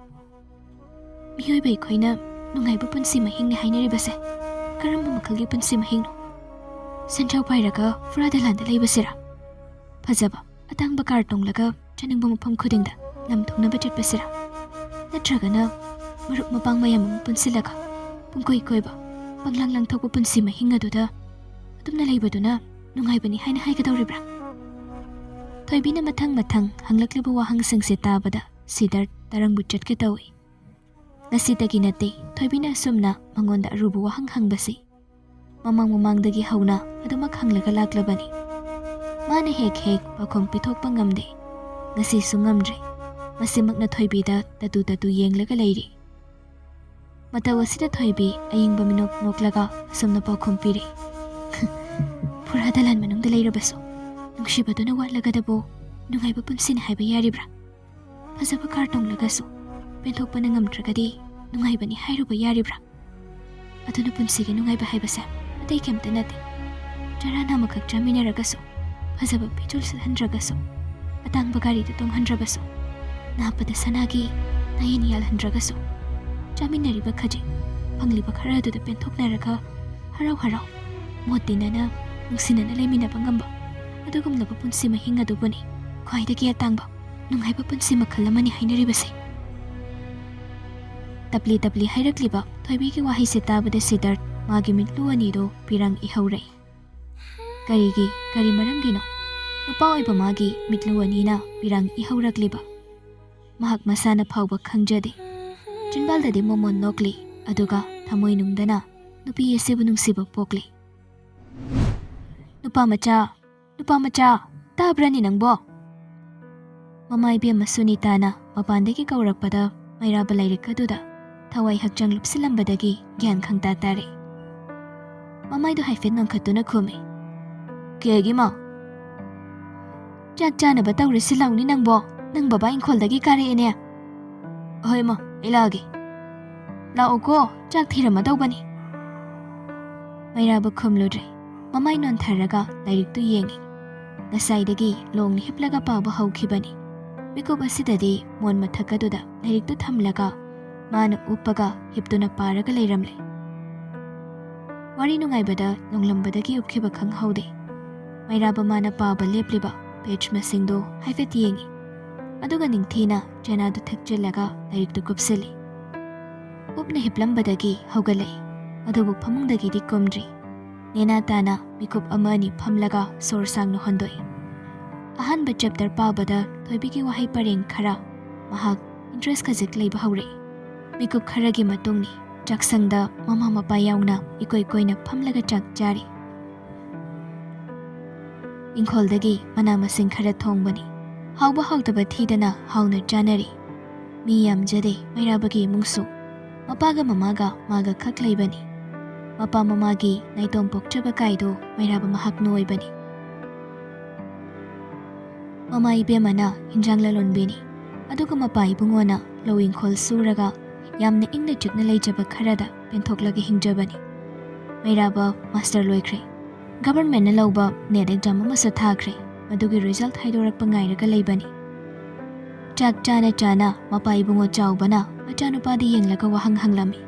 ꯃꯤꯑꯣꯏꯕ ꯑꯩꯈꯣꯏꯅ ꯅꯨꯡꯉꯥꯏꯕ ꯄꯨꯟꯁꯤ ꯃꯍꯤꯡꯅꯤ ꯍꯥꯏꯅꯔꯤꯕꯁꯦ ꯀꯔꯝꯕ ꯃꯈꯜꯒꯤ ꯄꯨꯟꯁꯤ ꯃꯍꯤꯡꯅꯣ? ꯁꯦꯟꯖꯥꯎ ꯄꯥꯏꯔꯒ ꯐꯨꯔꯥ ꯗꯂꯥꯟꯗ ꯂꯩꯕꯁꯤꯔꯥ? ꯐꯖꯕ ꯑꯇꯥꯡꯕ ꯀꯥꯔ ꯇꯣꯡꯂꯒ ꯆꯠꯅꯤꯡꯕ ꯃꯐꯝ ꯈꯨꯗꯤꯡꯗ ꯂꯝ ꯊꯨꯡꯅꯕ ꯆꯠꯄꯁꯤꯔꯥ? ꯅꯠꯇ꯭ꯔꯒꯅ ꯃꯔꯨꯞ ꯃꯄꯥꯡ ꯃꯌꯥꯝ ꯑꯃ ꯄꯨꯟꯁꯤꯜꯂꯒ ꯄꯨꯡꯀꯣꯏ ꯀꯣꯏꯕ, ꯄꯪꯂꯪ ꯂꯪꯊꯣꯛꯄ ꯄꯨꯟꯁꯤ ꯃꯍꯤꯡ ꯑꯗꯨꯗ ꯑꯗꯨꯝꯅ ꯂꯩꯕꯗꯨꯅ ꯅꯨꯡꯉꯥꯏꯕꯅꯤ ꯍꯥꯏꯅ ꯍꯥꯏꯒꯗꯧꯔꯤꯕ꯭ꯔꯥ? ꯊꯣꯏꯕꯤꯅ ꯃꯊꯪ ꯃꯊꯪ ꯍꯪꯂꯛꯂꯤꯕ ꯋꯥꯍꯪꯁꯤꯡꯁꯦ ꯇꯥꯕꯗ ꯁꯤꯗꯔ ꯇꯔꯪꯕꯨ ꯆꯠꯀꯦ ꯇꯧꯏ꯫ ꯉꯁꯤꯗꯒꯤ ꯅꯠꯇꯦ ꯊꯣꯏꯕꯤꯅ ꯑꯁꯨꯝꯅ ꯃꯉꯣꯟꯗ ꯑꯔꯨꯕ ꯋꯥꯍꯪ ꯍꯪꯕꯁꯤ꯫ ꯃꯃꯥꯡ ꯃꯃꯥꯡꯗꯒꯤ ꯍꯧꯅ ꯑꯗꯨꯃꯛ ꯍꯪꯂꯒ ꯂꯥꯛꯂꯕꯅꯤ꯫ ꯃꯥꯅ ꯍꯦꯛ ꯍꯦꯛ ꯄꯥꯎꯈꯨꯝ ꯄꯤꯊꯣꯛꯄ ꯉꯝꯗꯦ꯫ ꯉꯁꯤꯁꯨ ꯉꯝꯗ꯭ꯔꯦ꯫ ꯃꯁꯤꯃꯛꯅ ꯊꯣꯏꯕꯤꯗ ꯇꯇꯨ ꯇꯇꯨ ꯌꯦꯡꯂꯒ ꯂꯩꯔꯤ꯫ ꯃꯇꯧ ꯑꯁꯤꯗ ꯊꯣꯏꯕꯤ ꯑꯌꯤꯡꯕ ꯃꯤꯅꯣꯛ ꯅꯣꯛꯂꯒ ꯑꯁꯨꯝꯅ ꯄꯥꯎꯈꯨꯝ ꯄꯤꯔꯤ꯫ ꯐꯨꯔꯥ ꯗꯂꯥꯟ ꯃꯅꯨꯡꯗ ꯂꯩꯔꯕꯁꯨ ꯅꯨꯡꯁꯤꯕꯗꯨꯅ ꯋꯥꯠꯂꯒꯗꯕꯨ ꯅꯨꯡꯉꯥꯏꯕ ꯄꯨꯟꯁꯤꯅꯤ ꯍꯥꯏꯕ ꯌꯥꯔꯤꯕ꯭ꯔꯥ? ꯐꯖꯕ ꯀꯥꯔ ꯇꯣꯡꯂꯒꯁꯨ ꯄꯦꯟꯊꯣꯛꯄꯅ ꯉꯝꯗ꯭ꯔꯒꯗꯤ ꯅꯨꯡꯉꯥꯏꯕꯅꯤ ꯍꯥꯏꯔꯨꯕ ꯌꯥꯔꯤꯕ꯭ꯔꯥ? ꯑꯗꯨꯅ ꯄꯨꯟꯁꯤꯒꯤ ꯅꯨꯡꯉꯥꯏꯕ ꯍꯥꯏꯕꯁꯦ ꯑꯇꯩ ꯀꯩꯝꯇ ꯅꯠꯇꯦ꯫ ꯆꯔꯥ ꯅꯥꯝꯃꯈꯛ ꯆꯥꯃꯤꯟꯅꯔꯒꯁꯨ, ꯐꯖꯕ ꯐꯤꯖꯣꯜ ꯁꯦꯠꯍꯟꯗ꯭ꯔꯒꯁꯨ, ꯑꯇꯥꯡꯕ ꯒꯥꯔꯤꯗ ꯇꯣꯡꯍꯟꯗ꯭ꯔꯕꯁꯨ, ꯅꯥꯞꯄꯗ ꯁꯅꯥꯒꯤ ꯅꯥꯌꯦꯟ ꯌꯥꯜꯍꯟꯗ꯭ꯔꯒꯁꯨ, ꯆꯥꯃꯤꯟꯅꯔꯤꯕ ꯈꯖꯤꯛ ꯐꯪꯂꯤꯕ ꯈꯔ ꯑꯗꯨꯗ ꯄꯦꯟꯊꯣꯛꯅꯔꯒ ꯍꯔꯥꯎ ꯍꯔꯥꯎ ꯃꯣꯠ ꯇꯤꯟꯅꯅ ꯅꯨꯡꯁꯤꯅꯅ ꯂꯩꯃꯤꯟꯅꯕ ꯉꯝꯕ ꯑꯗꯨꯒꯨꯝꯂꯕ ꯄꯨꯟꯁꯤ ꯃꯍꯤꯡ ꯑꯗꯨꯕꯨꯅꯤ ꯈ꯭ꯋꯥꯏꯗꯒꯤ ꯑꯇꯥꯡꯕ ꯅꯨꯡꯉꯥꯏꯕ ꯄꯨꯟꯁꯤ ꯃꯈꯜ ꯑꯃꯅꯤ ꯍꯥꯏꯅꯔꯤꯕꯁꯦ꯫ ꯇꯞꯂꯤ ꯇꯞꯂꯤ ꯍꯥꯏꯔꯛꯂꯤꯕ ꯊꯣꯏꯕꯤꯒꯤ ꯋꯥꯍꯩꯁꯦ ꯇꯥꯕꯗ ꯁꯤꯗꯔ ꯃꯥꯒꯤ ꯃꯤꯠꯂꯨ ꯑꯅꯤꯗꯨ ꯄꯤꯔꯥꯡ ꯏꯍꯧꯔꯦ꯫ ꯀꯔꯤꯒꯤ, ꯀꯔꯤ ꯃꯔꯝꯒꯤꯅꯣ ꯅꯨꯄꯥ ꯑꯣꯏꯕ ꯃꯥꯒꯤ ꯃꯤꯠꯂꯨ ꯑꯅꯤꯅ ꯄꯤꯔꯥꯡ ꯏꯍꯧꯔꯛꯂꯤꯕ? ꯃꯍꯥꯛ ꯃꯁꯥꯅ ꯐꯥꯎꯕ ꯈꯪꯖꯗꯦ꯫ ꯆꯤꯟꯕꯥꯜꯗꯗꯤ ꯃꯣꯃꯣꯟ ꯅꯣꯛꯂꯤ, ꯑꯗꯨꯒ ꯊꯃꯣꯏꯅꯨꯡꯗꯅ ꯅꯨꯄꯤ ꯑꯁꯤꯕꯨ ꯅꯨꯡꯁꯤꯕ ꯄꯣꯛꯂꯤ꯫ "ꯅꯨꯄꯥ ꯃꯆꯥ, ꯅꯨꯄꯥ ꯃꯆꯥ, ꯇꯥꯕ꯭ꯔꯅꯤ ꯅꯪꯕꯣ?" ꯃꯃꯥ ꯏꯕꯦꯝꯃ ꯁꯨꯅꯤꯇꯥꯅ ꯃꯄꯥꯟꯗꯒꯤ ꯀꯧꯔꯛꯄꯗ ꯃꯩꯔꯥꯕ ꯂꯥꯏꯔꯤꯛ ꯑꯗꯨꯗ ꯊꯋꯥꯏ ꯍꯛꯆꯥꯡ ꯂꯨꯞꯁꯤꯜꯂꯝꯕꯗꯒꯤ ꯒ꯭ꯌꯥꯟ ꯈꯪꯇꯥ ꯇꯥꯔꯦ꯫ ꯃꯃꯥꯏꯗꯨ ꯍꯥꯏꯐꯦꯠ ꯅꯣꯟꯈꯠꯇꯨꯅ ꯈꯨꯝꯃꯤ, "ꯀꯦꯒꯤꯃ?" "ꯆꯥꯛ ꯆꯥꯅꯕ ꯇꯧꯔꯁꯤ ꯂꯥꯎꯅꯤ ꯅꯪꯕꯣ, ꯅꯪ ꯕꯕꯥ ꯏꯪꯈꯣꯜꯗꯒꯤ ꯀꯥꯔꯛꯑꯦꯅꯦ?" "ꯍꯣꯏ ꯃꯥ, ꯑꯩ ꯂꯥꯛꯑꯒꯦ꯫" "ꯂꯥꯛꯑꯣꯀꯣ, ꯆꯥꯛ ꯊꯤꯔꯝꯃꯗꯧꯕꯅꯤ꯫" ꯃꯩꯔꯥꯕ ꯈꯨꯝꯂꯨꯗ꯭ꯔꯦ꯫ ꯃꯃꯥꯏ ꯅꯣꯟꯊꯔꯒ ꯂꯥꯏꯔꯤꯛꯇꯨ ꯌꯦꯡꯉꯤ꯫ ꯉꯁꯥꯏꯗꯒꯤ ꯂꯣꯡꯅ ꯍꯤꯞꯂꯒ ꯄꯥꯕ ꯍꯧꯈꯤꯕꯅꯤ꯫ ꯃꯤꯀꯨꯞ ꯑꯁꯤꯗꯗꯤ ꯃꯣꯟ ꯃꯊꯛ ꯑꯗꯨꯗ ꯂꯥꯏꯔꯤꯛꯇꯨ ꯊꯝꯂꯒ ꯃꯥꯅ ꯎꯞꯄꯒ ꯍꯤꯞꯇꯨꯅ ꯄꯥꯔꯒ ꯂꯩꯔꯝꯂꯦ꯫ ꯋꯥꯔꯤ ꯅꯨꯡꯉꯥꯏꯕꯗ ꯅꯣꯡꯂꯝꯕꯗꯒꯤ ꯎꯞꯈꯤꯕ ꯈꯪꯍꯧꯗꯦ꯫ ꯃꯩꯔꯥꯕ ꯃꯥꯅ ꯄꯥꯕ ꯂꯦꯞꯂꯤꯕ ꯄꯦꯖ ꯃꯁꯤꯡꯗꯨ ꯍꯥꯏꯐꯦꯠ ꯌꯦꯡꯉꯤ꯫ ꯑꯗꯨꯒ ꯅꯤꯡꯊꯤꯅ ꯆꯅꯥꯗꯨ ꯊꯛꯆꯤꯜꯂꯒ ꯂꯥꯏꯔꯤꯛꯇꯨ ꯀꯨꯞꯁꯤꯜꯂꯤ꯫ ꯎꯞꯅ ꯍꯤꯞꯂꯝꯕꯗꯒꯤ ꯍꯧꯒꯠꯂꯛꯏ꯫ ꯑꯗꯨꯕꯨ ꯐꯃꯨꯡꯗꯒꯤꯗꯤ ꯀꯨꯝꯗ꯭ꯔꯤ꯫ ꯅꯦꯅꯥ ꯇꯥꯅ ꯃꯤꯀꯨꯞ ꯑꯃ ꯑꯅꯤ ꯐꯝꯂꯒ ꯁꯣꯔ ꯁꯥꯡꯅ ꯍꯣꯟꯗꯣꯛꯏ꯫ ꯑꯍꯥꯟꯕ ꯆꯦꯞꯇꯔ ꯄꯥꯕꯗ ꯊꯣꯏꯕꯤꯒꯤ ꯋꯥꯍꯩ ꯄꯔꯦꯡ ꯈꯔ ꯃꯍꯥꯛ ꯏꯟꯇꯔꯦꯁ ꯈꯖꯤꯛ ꯂꯩꯕ ꯍꯧꯔꯛꯏ꯫ ꯃꯤꯀꯨꯞ ꯈꯔꯒꯤ ꯃꯇꯨꯡꯅꯤ꯫ ꯆꯥꯛꯁꯪꯗ ꯃꯃꯥ ꯃꯄꯥ ꯌꯥꯎꯅ ꯏꯀꯣꯏ ꯀꯣꯏꯅ ꯐꯝꯂꯒ ꯆꯥꯛ ꯆꯥꯔꯤ꯫ ꯏꯪꯈꯣꯜꯗꯒꯤ ꯃꯅꯥ ꯃꯁꯤꯡ ꯈꯔ ꯊꯣꯡꯕꯅꯤ꯫ ꯍꯥꯎꯕ ꯍꯥꯎꯇꯕ ꯊꯤꯗꯅ ꯍꯥꯎꯅ ꯆꯥꯅꯔꯤ꯫ ꯃꯤ ꯌꯥꯝꯖꯗꯦ ꯃꯩꯔꯥꯕꯒꯤ ꯏꯃꯨꯡꯁꯨ꯫ ꯃꯄꯥꯒ ꯃꯃꯥꯒ ꯃꯥꯒ ꯈꯛ ꯂꯩꯕꯅꯤ꯫ ꯃꯄꯥ ꯃꯃꯥꯒꯤ ꯅꯥꯏꯇꯣꯝ ꯄꯣꯛꯆꯕ ꯀꯥꯏꯗꯣ ꯃꯩꯔꯥꯕ ꯃꯍꯥꯛꯅ ꯑꯣꯏꯕꯅꯤ꯫ ꯃꯃꯥ ꯏꯕꯦꯝꯃꯅ ꯍꯤꯟꯖꯥꯡ ꯂꯂꯣꯟꯕꯤꯅꯤ꯫ ꯑꯗꯨꯒ ꯃꯄꯥ ꯏꯕꯨꯡꯉꯣꯅ ꯂꯧ ꯏꯪꯈꯣꯜ ꯁꯨꯔꯒ ꯌꯥꯝꯅ ꯏꯪꯅ ꯆꯤꯛꯅ ꯂꯩꯖꯕ ꯈꯔꯗ ꯄꯦꯟꯊꯣꯛꯂꯒ ꯍꯤꯡꯖꯕꯅꯤ꯫ ꯃꯩꯔꯥꯕ ꯃꯥꯁꯇꯔ ꯂꯣꯏꯈ꯭ꯔꯦ꯫ ꯒꯚꯔꯟꯃꯦꯟꯠꯅ ꯂꯧꯕ ꯅꯦꯠ ꯑꯦꯛꯖꯥꯝ ꯑꯃꯁꯨ ꯊꯥꯈ꯭ꯔꯦ꯫ ꯃꯗꯨꯒꯤ ꯔꯤꯖꯜꯠ ꯍꯥꯏꯗꯣꯔꯛꯄ ꯉꯥꯏꯔꯒ ꯂꯩꯕꯅꯤ꯫ ꯆꯥꯛ ꯆꯥꯅ ꯆꯥꯅ ꯃꯄꯥ ꯏꯕꯨꯡꯉꯣ ꯆꯥꯎꯕꯅ ꯃꯆꯥꯅꯨꯄꯥꯗ ꯌꯦꯡꯂꯒ ꯋꯥꯍꯪ ꯍꯪꯂꯝꯃꯤ꯫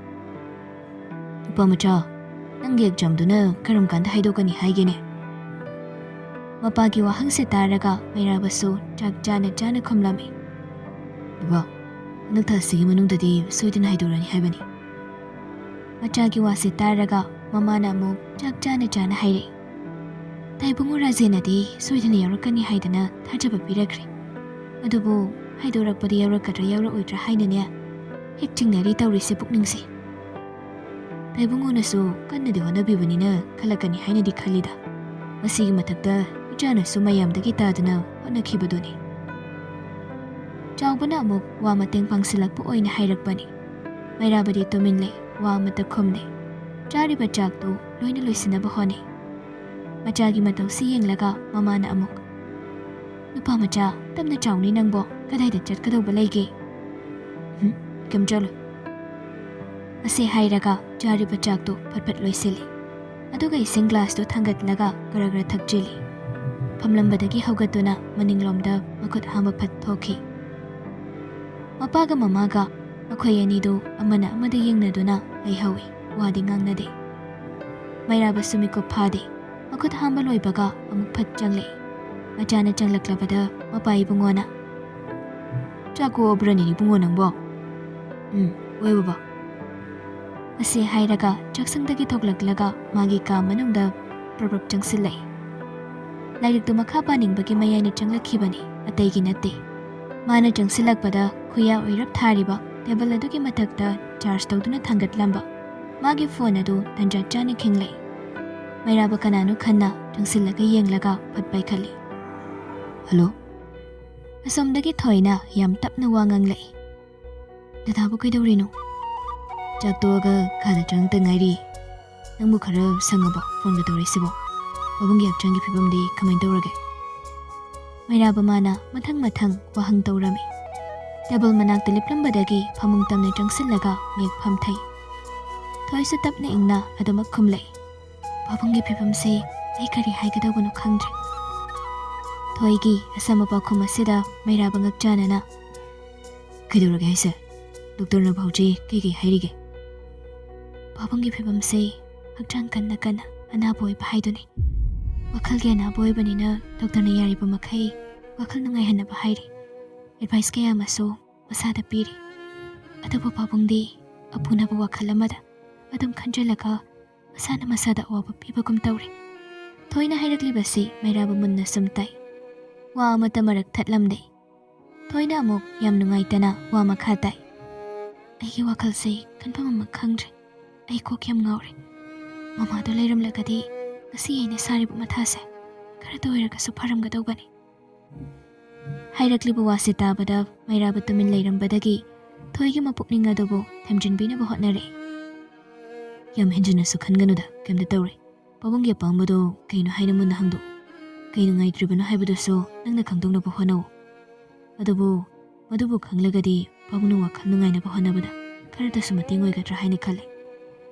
"ꯅꯨꯄꯥ ꯃꯆꯥ, ꯅꯪꯒꯤ ꯑꯦꯛꯖꯥꯝꯗꯨꯅ ꯀꯔꯝ ꯀꯥꯟꯗ ꯍꯥꯏꯗꯣꯛꯀꯅꯤ ꯍꯥꯏꯒꯦꯅꯦ?" ꯃꯄꯥꯒꯤ ꯋꯥꯍꯪꯁꯦ ꯇꯥꯔꯒ ꯃꯩꯔꯥꯕꯁꯨ ꯆꯥꯛ ꯆꯥꯅ ꯆꯥꯅ ꯈꯨꯝꯂꯝꯃꯤ꯫ "ꯕꯕꯥ, ꯍꯟꯗꯛ ꯊꯥꯁꯤꯒꯤ ꯃꯅꯨꯡꯗꯗꯤ ꯁꯣꯏꯗꯅ ꯍꯥꯏꯗꯣꯔꯛꯑꯅꯤ ꯍꯥꯏꯕꯅꯤ꯫" ꯃꯆꯥꯒꯤ ꯋꯥꯁꯦ ꯇꯥꯔꯒ ꯃꯃꯥꯅ ꯑꯃꯨꯛ ꯆꯥꯛ ꯆꯥꯅ ꯆꯥꯅ ꯍꯥꯏꯔꯛꯏ꯫ "ꯇꯥꯏꯕꯨꯡꯉꯣ ꯔꯥꯖꯦꯟꯅꯗꯤ ꯁꯣꯏꯗꯅ ꯌꯥꯎꯔꯛꯀꯅꯤ ꯍꯥꯏꯗꯅ ꯊꯥꯖꯕ ꯄꯤꯔꯛꯈ꯭ꯔꯦ꯫ ꯑꯗꯨꯕꯨ ꯍꯥꯏꯗꯣꯔꯛꯄꯗ ꯌꯥꯎꯔꯛꯀꯗ꯭ꯔꯥ ꯌꯥꯎꯔꯛꯑꯣꯏꯗ꯭ꯔꯥ ꯍꯥꯏꯅꯅꯦ ꯍꯦꯛ ꯆꯤꯡꯅꯔꯤ ꯇꯧꯔꯤꯁꯦ ꯄꯨꯛꯅꯤꯡꯁꯦ꯫ ꯇꯥꯏꯕꯨꯡꯉꯣꯅꯁꯨ ꯀꯟꯅꯗꯤ ꯍꯣꯠꯅꯕꯤꯕꯅꯤꯅ ꯈꯜꯂꯛꯀꯅꯤ ꯍꯥꯏꯅꯗꯤ ꯈꯜꯂꯤꯗ꯫ ꯃꯁꯤꯒꯤ ꯃꯊꯛꯇ ꯏꯆꯥꯅꯁꯨ ꯃꯌꯥꯝꯗꯒꯤ ꯇꯥꯗꯅ ꯍꯣꯠꯅꯈꯤꯕꯗꯨꯅꯤ꯫" ꯆꯥꯎꯕꯅ ꯑꯃꯨꯛ ꯋꯥ ꯃꯇꯦꯡ ꯄꯥꯡꯁꯤꯜꯂꯛꯄ ꯑꯣꯏꯅ ꯍꯥꯏꯔꯛꯄꯅꯤ꯫ ꯃꯩꯔꯥꯕꯗꯤ ꯇꯨꯃꯤꯟ ꯂꯩ, ꯋꯥ ꯑꯃꯠꯇ ꯈꯨꯝꯗꯦ꯫ ꯆꯥꯔꯤꯕ ꯆꯥꯛꯇꯨ ꯂꯣꯏꯅ ꯂꯣꯏꯁꯤꯟꯅꯕ ꯍꯣꯠꯅꯩ꯫ ꯃꯆꯥꯒꯤ ꯃꯇꯧꯁꯤ ꯌꯦꯡꯂꯒ ꯃꯃꯥꯅ ꯑꯃꯨꯛ, "ꯅꯨꯄꯥ ꯃꯆꯥ, ꯇꯞꯅ ꯆꯥꯎꯅꯤ ꯅꯪꯕꯣ, ꯀꯗꯥꯏꯗ ꯆꯠꯀꯗꯧꯕ ꯂꯩꯒꯦ?" "ꯍꯨꯝ, ꯀꯩꯝ ꯆꯠꯂꯣꯏ꯫" ꯑꯁꯤ ꯍꯥꯏꯔꯒ ꯆꯥꯔꯤꯕ ꯆꯥꯛꯇꯨ ꯐꯠ ꯐꯠ ꯂꯣꯏꯁꯤꯜꯂꯤ꯫ ꯑꯗꯨꯒ ꯏꯁꯤꯡ ꯒ꯭ꯂꯥꯁꯇꯨ ꯊꯥꯡꯒꯠꯂꯒ ꯈꯔ ꯈꯔ ꯊꯛꯆꯤꯜꯂꯤ꯫ ꯐꯝꯂꯝꯕꯗꯒꯤ ꯍꯧꯒꯠꯇꯨꯅ ꯃꯅꯤꯡꯂꯣꯝꯗ ꯃꯈꯨꯠ ꯍꯥꯝꯕ ꯐꯠ ꯊꯣꯛꯈꯤ꯫ ꯃꯄꯥꯒ ꯃꯃꯥꯒ ꯃꯈꯣꯏ ꯑꯅꯤꯗꯨ ꯑꯃꯅ ꯑꯃꯗ ꯌꯦꯡꯅꯗꯨꯅ ꯂꯩꯍꯧꯏ꯫ ꯋꯥꯗꯤ ꯉꯥꯡꯅꯗꯦ꯫ ꯃꯩꯔꯥꯕꯁꯨ ꯃꯤꯀꯨꯞ ꯐꯥꯗꯦ꯫ ꯃꯈꯨꯠ ꯍꯥꯝꯕ ꯂꯣꯏꯕꯒ ꯑꯃꯨꯛ ꯐꯠ ꯆꯪꯂꯛꯏ꯫ ꯃꯆꯥꯅ ꯆꯪꯂꯛꯂꯕꯗ ꯃꯄꯥ ꯏꯕꯨꯡꯉꯣꯅ, "ꯆꯥꯛ ꯑꯣꯛꯑꯕ꯭ꯔꯅꯦ ꯏꯕꯨꯡꯉꯣ ꯅꯪꯕꯣ?" "ꯎꯝ, ꯑꯣꯛꯑꯦ ꯕꯕꯥ꯫" ꯑꯁꯤ ꯍꯥꯏꯔꯒ ꯆꯥꯛꯁꯪꯗꯒꯤ ꯊꯣꯛꯂꯛꯂꯒ ꯃꯥꯒꯤ ꯀꯥ ꯃꯅꯨꯡꯗ ꯄ꯭ꯔꯞ ꯄ꯭ꯔꯞ ꯆꯪꯁꯤꯜꯂꯛꯏ꯫ ꯂꯥꯏꯔꯤꯛꯇꯨ ꯃꯈꯥ ꯄꯥꯅꯤꯡꯕꯒꯤ ꯃꯌꯥꯏꯅ ꯆꯪꯂꯛꯈꯤꯕꯅꯤ, ꯑꯇꯩꯒꯤ ꯅꯠꯇꯦ꯫ ꯃꯥꯅ ꯆꯪꯁꯤꯜꯂꯛꯄꯗ ꯈꯨꯌꯥ ꯑꯣꯏꯔꯞ ꯊꯥꯔꯤꯕ ꯇꯦꯕꯜ ꯑꯗꯨꯒꯤ ꯃꯊꯛꯇ ꯆꯥꯔꯖ ꯇꯧꯗꯨꯅ ꯊꯥꯡꯒꯠꯂꯝꯕ ꯃꯥꯒꯤ ꯐꯣꯟ ꯑꯗꯨ ꯇꯟꯖꯥ ꯆꯥꯅ ꯈꯤꯡꯂꯛꯏ꯫ ꯃꯩꯔꯥꯕ ꯀꯅꯥꯅꯣ ꯈꯟꯅ ꯆꯪꯁꯤꯜꯂꯒ ꯌꯦꯡꯂꯒ ꯐꯠ ꯄꯥꯏꯈꯠꯂꯤ꯫ "ꯍꯜꯂꯣ?" ꯑꯁꯣꯝꯗꯒꯤ ꯊꯣꯏꯅ ꯌꯥꯝ ꯇꯞꯅ ꯋꯥ ꯉꯥꯡꯂꯛꯏ꯫ "ꯗꯗꯥꯕꯨ ꯀꯩꯗꯧꯔꯤꯅꯣ?" "ꯆꯥꯛ ꯇꯣꯛꯑꯒ ꯀꯥꯗ ꯆꯪꯉꯛꯇ ꯉꯥꯏꯔꯤ꯫ ꯅꯪꯕꯨ ꯈꯔ ꯁꯪꯉꯕꯣ ꯐꯣꯟꯒ ꯇꯧꯔꯛꯏꯁꯤꯕꯣ? ꯄꯥꯕꯨꯡꯒꯤ ꯍꯛꯆꯥꯡꯒꯤ ꯐꯤꯕꯝꯗꯤ ꯀꯃꯥꯏꯅ ꯇꯧꯔꯒꯦ?" ꯃꯩꯔꯥꯕ ꯃꯥꯅ ꯃꯊꯪ ꯃꯊꯪ ꯋꯥꯍꯪ ꯇꯧꯔꯝꯃꯤ꯫ ꯇꯦꯕꯜ ꯃꯅꯥꯛꯇ ꯂꯦꯞꯂꯝꯕꯗꯒꯤ ꯐꯃꯨꯡ ꯇꯝꯅ ꯆꯪꯁꯤꯜꯂꯒ ꯃꯦꯛ ꯐꯝꯊꯩ꯫ ꯊꯣꯏꯁꯨ ꯇꯞꯅ ꯏꯪꯅ ꯑꯗꯨꯃꯛ ꯈꯨꯝꯂꯛꯏ꯫ "ꯄꯥꯕꯨꯡꯒꯤ ꯐꯤꯕꯝꯁꯦ ꯑꯩ ꯀꯔꯤ ꯍꯥꯏꯒꯗꯧꯕꯅꯣ ꯈꯪꯗ꯭ꯔꯦ꯫" ꯊꯣꯏꯒꯤ ꯑꯁꯝꯕ ꯄꯥꯎꯈꯨꯝ ꯑꯁꯤꯗ ꯃꯩꯔꯥꯕ ꯉꯛꯆꯥꯅꯅ, "ꯀꯩꯗꯧꯔꯒꯦ ꯍꯥꯏꯁꯦ? ꯗꯣꯛꯇꯔꯅ ꯍꯧꯖꯤꯛ ꯀꯩ ꯀꯩ ꯍꯥꯏꯔꯤꯒꯦ?" "ꯄꯥꯕꯨꯡꯒꯤ ꯐꯤꯕꯝꯁꯦ ꯍꯛꯆꯥꯡ ꯀꯟꯅ ꯀꯟꯅ ꯑꯅꯥꯕ ꯑꯣꯏꯕ ꯍꯥꯏꯗꯨꯅꯤ꯫ ꯋꯥꯈꯜꯒꯤ ꯑꯅꯥꯕ ꯑꯣꯏꯕꯅꯤꯅ ꯗꯣꯛꯇꯔꯅ ꯌꯥꯔꯤꯕ ꯃꯈꯩ ꯋꯥꯈꯜ ꯅꯨꯡꯉꯥꯏꯍꯟꯅꯕ ꯍꯥꯏꯔꯤ꯫ ꯑꯦꯗꯚꯥꯏꯁ ꯀꯌꯥ ꯑꯃꯁꯨ ꯃꯁꯥꯗ ꯄꯤꯔꯤ꯫ ꯑꯗꯨꯕꯨ ꯄꯥꯕꯨꯡꯗꯤ ꯑꯄꯨꯅꯕ ꯋꯥꯈꯜ ꯑꯃꯗ ꯑꯗꯨꯝ ꯈꯟꯖꯤꯜꯂꯒ ꯃꯁꯥꯅ ꯃꯁꯥꯗ ꯑꯋꯥꯕ ꯄꯤꯕꯒꯨꯝ ꯇꯧꯔꯦ꯫" ꯊꯣꯏꯅ ꯍꯥꯏꯔꯛꯂꯤꯕꯁꯤ ꯃꯩꯔꯥꯕ ꯃꯨꯟꯅ ꯁꯨꯝ ꯇꯥꯏ꯫ ꯋꯥ ꯑꯃꯠꯇ ꯃꯔꯛ ꯊꯠꯂꯝꯗꯦ꯫ ꯊꯣꯏꯅ ꯑꯃꯨꯛ ꯌꯥꯝ ꯅꯨꯡꯉꯥꯏꯇꯅ ꯋꯥ ꯃꯈꯥ ꯇꯥꯏ꯫ "ꯑꯩꯒꯤ ꯋꯥꯈꯜꯁꯦ ꯈꯟꯐꯝ ꯑꯃ ꯈꯪꯗ꯭ꯔꯦ꯫ ꯑꯩ ꯀꯣꯛ ꯌꯥꯝ ꯉꯥꯎꯔꯦ꯫ ꯃꯃꯥꯗꯣ ꯂꯩꯔꯝꯂꯒꯗꯤ ꯉꯁꯤ ꯑꯩꯅ ꯁꯥꯔꯤꯕ ꯃꯊꯥꯁꯦ ꯈꯔꯇ ꯑꯣꯏꯔꯒꯁꯨ ꯐꯔꯝꯒꯗꯧꯕꯅꯤ꯫" ꯍꯥꯏꯔꯛꯂꯤꯕ ꯋꯥꯁꯤ ꯇꯥꯕꯗ ꯃꯩꯔꯥꯕ ꯇꯨꯃꯤꯟ ꯂꯩꯔꯝꯕꯗꯒꯤ ꯊꯣꯏꯒꯤ ꯃꯄꯨꯛꯅꯤꯡ ꯑꯗꯨꯕꯨ ꯊꯦꯝꯖꯤꯟꯕꯤꯅꯕ ꯍꯣꯠꯅꯔꯛꯏ꯫ "ꯌꯥꯝ ꯍꯦꯟꯖꯤꯟꯅꯁꯨ ꯈꯟꯒꯅꯨꯗ, ꯀꯩꯝꯇ ꯇꯧꯔꯣꯏ꯫ ꯄꯥꯕꯨꯡꯒꯤ ꯑꯄꯥꯝꯕꯗꯣ ꯀꯩꯅꯣ ꯍꯥꯏꯅ ꯃꯨꯟꯅ ꯍꯪꯗꯣꯛꯎ꯫ ꯀꯩ ꯅꯨꯡꯉꯥꯏꯇ꯭ꯔꯤꯕꯅꯣ ꯍꯥꯏꯕꯗꯨꯁꯨ ꯅꯪꯅ ꯈꯪꯗꯣꯛꯅꯕ ꯍꯣꯠꯅꯧ꯫ ꯑꯗꯨꯕꯨ ꯃꯗꯨꯕꯨ ꯈꯪꯂꯒꯗꯤ ꯄꯥꯕꯨꯡꯅ ꯋꯥꯈꯜ ꯅꯨꯡꯉꯥꯏꯅꯕ ꯍꯣꯠꯅꯕꯗ ꯈꯔꯇꯁꯨ ꯃꯇꯦꯡ ꯑꯣꯏꯒꯗ꯭ꯔꯥ ꯍꯥꯏꯅ ꯈꯜꯂꯤ꯫"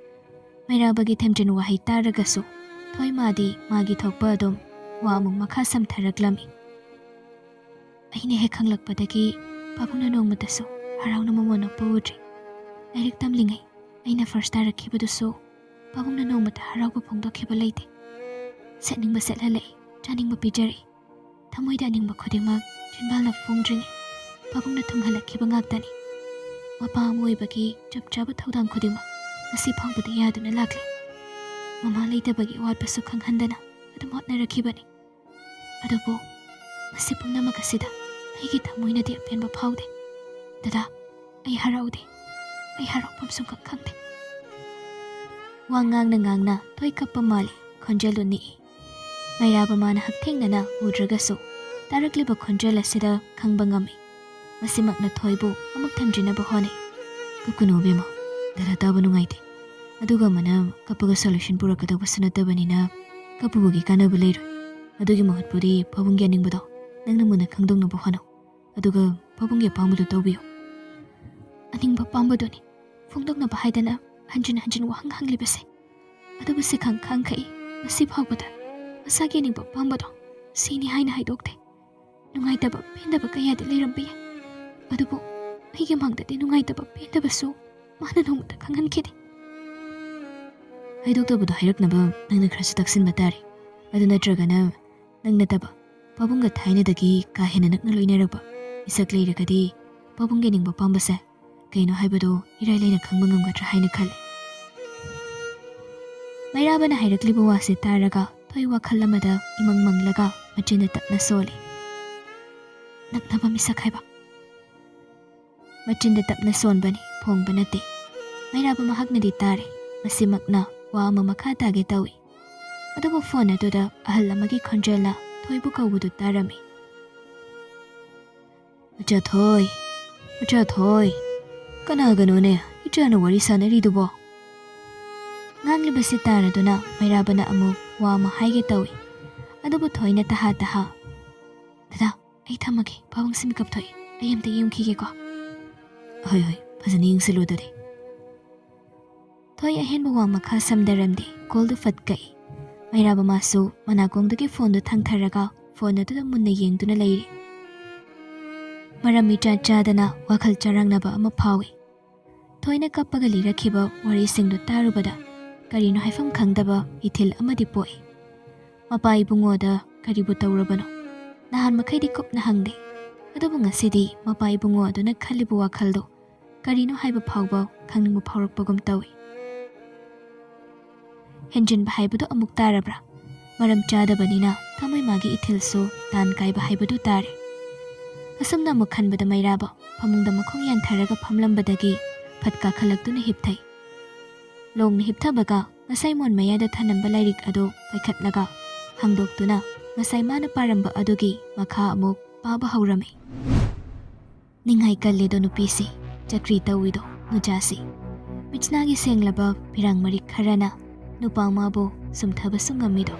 ꯃꯩꯔꯥꯕꯒꯤ ꯊꯦꯝꯖꯤꯟ ꯋꯥꯍꯩ ꯇꯥꯔꯒꯁꯨ ꯊꯣꯏꯃꯥꯗꯤ ꯃꯥꯒꯤ ꯊꯣꯛꯄ ꯑꯗꯨꯝ ꯋꯥ ꯑꯃꯨꯛ ꯃꯈꯥ ꯁꯝꯊꯔꯛꯂꯝꯃꯤ꯫ "ꯑꯩꯅ ꯍꯦꯛ ꯈꯪꯂꯛꯄꯗꯒꯤ ꯄꯥꯕꯨꯡꯅ ꯅꯣꯡꯃꯇꯁꯨ ꯍꯔꯥꯎꯅ ꯃꯃꯣꯟ ꯅꯣꯛꯄ ꯎꯗ꯭ꯔꯤ꯫ ꯂꯥꯏꯔꯤꯛ ꯇꯝꯂꯤꯉꯩ ꯑꯩꯅ ꯐꯥꯔꯁ ꯇꯥꯔꯛꯈꯤꯕꯗꯨꯁꯨ ꯄꯥꯕꯨꯡꯅ ꯅꯣꯡꯃꯇ ꯍꯔꯥꯎꯕ ꯐꯣꯡꯗꯣꯛꯈꯤꯕ ꯂꯩꯇꯦ꯫ ꯁꯦꯠꯅꯤꯡꯕ ꯁꯦꯠꯍꯜꯂꯛꯏ, ꯆꯥꯅꯤꯡꯕ ꯄꯤꯖꯔꯛꯏ꯫ ꯊꯃꯣꯏꯗ ꯑꯅꯤꯡꯕ ꯈꯨꯗꯤꯡꯃꯛ ꯆꯤꯟꯕꯥꯜꯅ ꯐꯣꯡꯗ꯭ꯔꯤꯉꯩ ꯄꯥꯕꯨꯡꯅ ꯊꯨꯡꯍꯜꯂꯛꯈꯤꯕ ꯉꯥꯛꯇꯅꯤ꯫ ꯃꯄꯥ ꯑꯃ ꯑꯣꯏꯕꯒꯤ ꯆꯞ ꯆꯥꯕ ꯊꯧꯗꯥꯡ ꯈꯨꯗꯤꯡꯃꯛ ꯉꯁꯤ ꯐꯥꯎꯕꯗ ꯌꯥꯗꯨꯅ ꯂꯥꯛꯂꯤ꯫ ꯃꯃꯥ ꯂꯩꯇꯕꯒꯤ ꯑꯋꯥꯠꯄꯁꯨ ꯈꯪꯍꯟꯗꯅ ꯑꯗꯨꯝ ꯍꯣꯠꯅꯔꯛꯈꯤꯕꯅꯤ꯫ ꯑꯗꯨꯕꯨ ꯃꯁꯤ ꯄꯨꯝꯅꯃꯛ ꯑꯁꯤꯗ ꯑꯩꯒꯤ ꯊꯃꯣꯏꯅꯗꯤ ꯑꯄꯦꯟꯕ ꯐꯥꯎꯗꯦ꯫ ꯗꯗꯥ, ꯑꯩ ꯍꯔꯥꯎꯗꯦ꯫ ꯑꯩ ꯍꯔꯥꯎꯐꯝ ꯁꯨꯡꯈꯪ ꯈꯪꯗꯦ꯫ ꯋꯥ ꯉꯥꯡꯅ ꯉꯥꯡꯅ ꯊꯣꯏ ꯀꯞꯄ ꯃꯥꯜꯂꯤ, ꯈꯣꯟꯖꯦꯜꯗꯨ ꯅꯤꯛꯏ꯫ ꯃꯩꯔꯥꯕ ꯃꯥꯅ ꯍꯛꯊꯦꯡꯅꯅ ꯎꯗ꯭ꯔꯒꯁꯨ ꯇꯥꯔꯛꯂꯤꯕ ꯈꯣꯟꯖꯦꯜ ꯑꯁꯤꯗ ꯈꯪꯕ ꯉꯝꯃꯤ꯫ ꯃꯁꯤꯃꯛꯅ ꯊꯣꯏꯕꯨ ꯑꯃꯨꯛ ꯊꯦꯝꯖꯤꯟꯅꯕ ꯍꯣꯠꯅꯩ꯫ "ꯀꯞꯀꯅꯨ ꯏꯕꯦꯝꯃ, ꯗꯗꯥ ꯇꯥꯕ ꯅꯨꯡꯉꯥꯏꯇꯦ꯫ ꯑꯗꯨꯒ ꯑꯃꯅ ꯀꯞꯄꯒ solution ꯄꯨꯔꯛꯀꯗꯧꯕꯁꯨ ꯅꯠꯇꯕꯅꯤꯅ ꯀꯞꯄꯨꯕꯒꯤ ꯀꯥꯟꯅꯕ ꯂꯩꯔꯣꯏ꯫ ꯑꯗꯨꯒꯤ ꯃꯍꯨꯠꯄꯨꯗꯤ ꯄꯥꯕꯨꯡꯒꯤ ꯑꯅꯤꯡꯕꯗꯣ ꯅꯪꯅ ꯃꯨꯟꯅ ꯈꯪꯗꯣꯛꯅꯕ ꯍꯣꯠꯅꯧ꯫ ꯑꯗꯨꯒ ꯄꯥꯕꯨꯡꯒꯤ ꯑꯄꯥꯝꯕꯗꯨ ꯇꯧꯕꯤꯌꯨ꯫" ꯑꯅꯤꯡꯕ ꯑꯄꯥꯝꯕꯗꯨꯅꯤ ꯐꯣꯡꯗꯣꯛꯅꯕ ꯍꯥꯏꯗꯅ ꯍꯟꯖꯤꯟ ꯍꯟꯖꯤꯟ ꯋꯥꯍꯪ ꯍꯪꯂꯤꯕꯁꯦ꯫ ꯑꯗꯨꯕꯨ ꯁꯤ ꯈꯪ ꯈꯪꯈꯛꯏ ꯉꯁꯤ ꯐꯥꯎꯕꯗ ꯃꯁꯥꯒꯤ ꯑꯅꯤꯡꯕ ꯑꯄꯥꯝꯕꯗꯣ ꯁꯤꯅꯤ ꯍꯥꯏꯅ ꯍꯥꯏꯗꯣꯛꯇꯦ꯫ ꯅꯨꯡꯉꯥꯏꯇꯕ ꯄꯦꯟꯗꯕ ꯀꯌꯥꯗꯤ ꯂꯩꯔꯝꯕ ꯌꯥꯏ, ꯑꯗꯨꯕꯨ ꯑꯩꯒꯤ ꯃꯥꯡꯗꯗꯤ ꯅꯨꯡꯉꯥꯏꯇꯕ ꯄꯦꯟꯗꯕꯁꯨ ꯃꯥꯅ ꯅꯣꯡꯃꯇ ꯈꯪꯍꯟꯈꯤꯗꯦ꯫ ꯍꯥꯏꯗꯣꯛꯇꯕꯗꯣ ꯍꯥꯏꯔꯛꯅꯕ ꯅꯪꯅ ꯈꯔꯁꯨ ꯇꯛꯁꯤꯟꯕ ꯇꯥꯔꯦ꯫ ꯑꯗꯨ ꯅꯠꯇ꯭ꯔꯒꯅ ꯅꯪ ꯅꯠꯇꯕ ꯄꯥꯕꯨꯡꯒ ꯊꯥꯏꯅꯗꯒꯤ ꯀꯥ ꯍꯦꯟꯅ ꯅꯛꯅ ꯂꯣꯏꯅꯔꯛꯄ ꯃꯤꯁꯛ ꯂꯩꯔꯒꯗꯤ ꯄꯥꯕꯨꯡꯒꯤ ꯑꯅꯤꯡꯕ ꯄꯥꯝꯕꯁꯦ ꯀꯩꯅꯣ ꯍꯥꯏꯕꯗꯣ ꯏꯔꯥꯏ ꯂꯥꯏꯅ ꯈꯪꯕ ꯉꯝꯒꯗ꯭ꯔꯥ ꯍꯥꯏꯅ ꯈꯜꯂꯤ꯫ ꯃꯩꯔꯥꯕꯅ ꯍꯥꯏꯔꯛꯂꯤꯕ ꯋꯥꯁꯦ ꯇꯥꯔꯒ ꯊꯣꯏ ꯋꯥꯈꯜ ꯑꯃꯗ ꯏꯃꯪ ꯃꯪꯂꯒ ꯃꯆꯤꯟꯗ ꯇꯞꯅ ꯁꯣꯜꯂꯤ꯫ "ꯅꯛꯅꯕ ꯃꯤꯁꯛ ꯍꯥꯏꯕ?" ꯃꯆꯤꯟꯗ ꯇꯞꯅ ꯁꯣꯟꯕꯅꯤ, ꯐꯣꯡꯕ ꯅꯠꯇꯦ꯫ ꯃꯩꯔꯥꯕ ꯃꯍꯥꯛꯅꯗꯤ ꯇꯥꯔꯦ꯫ ꯃꯁꯤꯃꯛꯅ ꯋꯥ ꯑꯃ ꯃꯈꯥ ꯇꯥꯒꯦ ꯇꯧꯏ꯫ ꯑꯗꯨꯕꯨ ꯐꯣꯟ ꯑꯗꯨꯗ ꯑꯍꯜ ꯑꯃꯒꯤ ꯈꯣꯟꯖꯦꯜꯅ ꯊꯣꯏꯕꯨ ꯀꯧꯕꯗꯨ ꯇꯥꯔꯝꯃꯤ꯫ "ꯃꯆꯥ ꯊꯣꯏ, ꯃꯆꯥ ꯊꯣꯏ, ꯀꯅꯥꯒꯅꯣꯅꯦ ꯏꯆꯥꯅ ꯋꯥꯔꯤ ꯁꯥꯟꯅꯔꯤꯗꯨꯕꯣ?" ꯉꯥꯡꯂꯤꯕꯁꯤ ꯇꯥꯔꯗꯨꯅ ꯃꯩꯔꯥꯕꯅ ꯑꯃꯨꯛ ꯋꯥ ꯑꯃ ꯍꯥꯏꯒꯦ ꯇꯧꯏ꯫ ꯑꯗꯨꯕꯨ ꯊꯣꯏꯅ ꯇꯍꯥ ꯇꯍꯥ, "ꯗꯗꯥ, ꯑꯩ ꯊꯝꯃꯒꯦ, ꯄꯥꯕꯨꯡꯁꯤ ꯃꯤꯀꯞ ꯊꯣꯛꯏ, ꯑꯩ ꯑꯝꯇ ꯌꯦꯡꯈꯤꯒꯦꯀꯣ꯫" "ꯍꯣꯏ, ꯍꯣꯏ, ꯐꯖꯅ ꯌꯦꯡꯁꯤꯜꯂꯨ ꯑꯗꯨꯗꯤ꯫" ꯊꯣꯏ ꯑꯍꯦꯟꯕ ꯋꯥ ꯃꯈꯥ ꯁꯝꯗꯔꯝꯗꯦ, ꯀꯣꯜꯗꯨ ꯐꯠ ꯀꯛꯏ꯫ ꯃꯩꯔꯥꯕ ꯃꯥꯁꯨ ꯃꯅꯥꯀꯣꯡꯗꯒꯤ ꯐꯣꯟꯗꯨ ꯊꯥꯡꯊꯔꯒ ꯐꯣꯟ ꯑꯗꯨꯗ ꯃꯨꯟꯅ ꯌꯦꯡꯗꯨꯅ ꯂꯩꯔꯤ꯫ ꯃꯔꯝ ꯏꯆꯥ ꯆꯥꯗꯅ ꯋꯥꯈꯜ ꯆꯔꯥꯡꯅꯕ ꯑꯃ ꯐꯥꯎꯏ꯫ ꯊꯣꯏꯅ ꯀꯞꯄꯒ ꯂꯤꯔꯛꯈꯤꯕ ꯋꯥꯔꯤꯁꯤꯡꯗꯨ ꯇꯥꯔꯨꯕꯗ ꯀꯔꯤꯅꯣ ꯍꯥꯏꯐꯝ ꯈꯪꯗꯕ ꯏꯊꯤꯜ ꯑꯃꯗꯤ ꯄꯣꯛꯏ꯫ ꯃꯄꯥ ꯏꯕꯨꯡꯉꯣꯗ ꯀꯔꯤꯕꯨ ꯇꯧꯔꯕꯅꯣ? ꯅꯍꯥꯟ ꯃꯈꯩꯗꯤ ꯀꯨꯞꯅ ꯍꯪꯗꯦ, ꯑꯗꯨꯕꯨ ꯉꯁꯤꯗꯤ ꯃꯄꯥ ꯏꯕꯨꯡꯉꯣ ꯑꯗꯨꯅ ꯈꯜꯂꯤꯕ ꯋꯥꯈꯜꯗꯣ ꯀꯔꯤꯅꯣ ꯍꯥꯏꯕ ꯐꯥꯎꯕ ꯈꯪꯅꯤꯡꯕ ꯐꯥꯎꯔꯛꯄꯒꯨꯝ ꯇꯧꯏ꯫ ꯍꯦꯟꯖꯤꯟꯕ ꯍꯥꯏꯕꯗꯨ ꯑꯃꯨꯛ ꯇꯥꯔꯕ꯭ꯔꯥ? ꯃꯔꯝ ꯆꯥꯗꯕꯅꯤꯅ ꯊꯃꯣꯏ ꯃꯥꯒꯤ ꯏꯊꯤꯜꯁꯨ ꯇꯥꯟ ꯀꯥꯏꯕ ꯍꯥꯏꯕꯗꯨ ꯇꯥꯔꯦ꯫ ꯑꯁꯨꯝꯅ ꯑꯃꯨꯛ ꯈꯟꯕꯗ ꯃꯩꯔꯥꯕ ꯐꯃꯨꯡꯗ ꯃꯈꯣꯡ ꯌꯥꯟꯊꯔꯒ ꯐꯝꯂꯝꯕꯗꯒꯤ ꯐꯠ ꯀꯥꯈꯠꯂꯛꯇꯨꯅ ꯍꯤꯞꯊꯩ꯫ ꯂꯣꯡꯅ ꯍꯤꯞꯊꯕꯒ ꯉꯁꯥꯏ ꯃꯣꯟ ꯃꯌꯥꯗ ꯊꯅꯝꯕ ꯂꯥꯏꯔꯤꯛ ꯑꯗꯨ ꯄꯥꯏꯈꯠꯂꯒ ꯍꯥꯡꯗꯣꯛꯇꯨꯅ ꯉꯁꯥꯏ ꯃꯥꯅ ꯄꯥꯔꯝꯕ ꯑꯗꯨꯒꯤ ꯃꯈꯥ ꯑꯃꯨꯛ ꯄꯥꯕ ꯍꯧꯔꯝꯃꯤ꯫ ꯅꯤꯡꯉꯥꯏ ꯀꯜꯂꯤꯗꯣ ꯅꯨꯄꯤꯁꯤ, ꯆꯀ꯭ꯔꯤ ꯇꯧꯏꯗꯣ ꯅꯨꯆꯥꯁꯤ꯫ ꯃꯤꯠꯁꯅꯥꯒꯤ ꯁꯦꯡꯂꯕ ꯐꯤꯔꯥꯡ ꯃꯔꯤꯛ ꯈꯔꯅ ꯅꯨꯄꯥ ꯃꯥꯕꯨ ꯁꯨꯝꯊꯕꯁꯨ ꯉꯝꯃꯤꯗꯣ꯫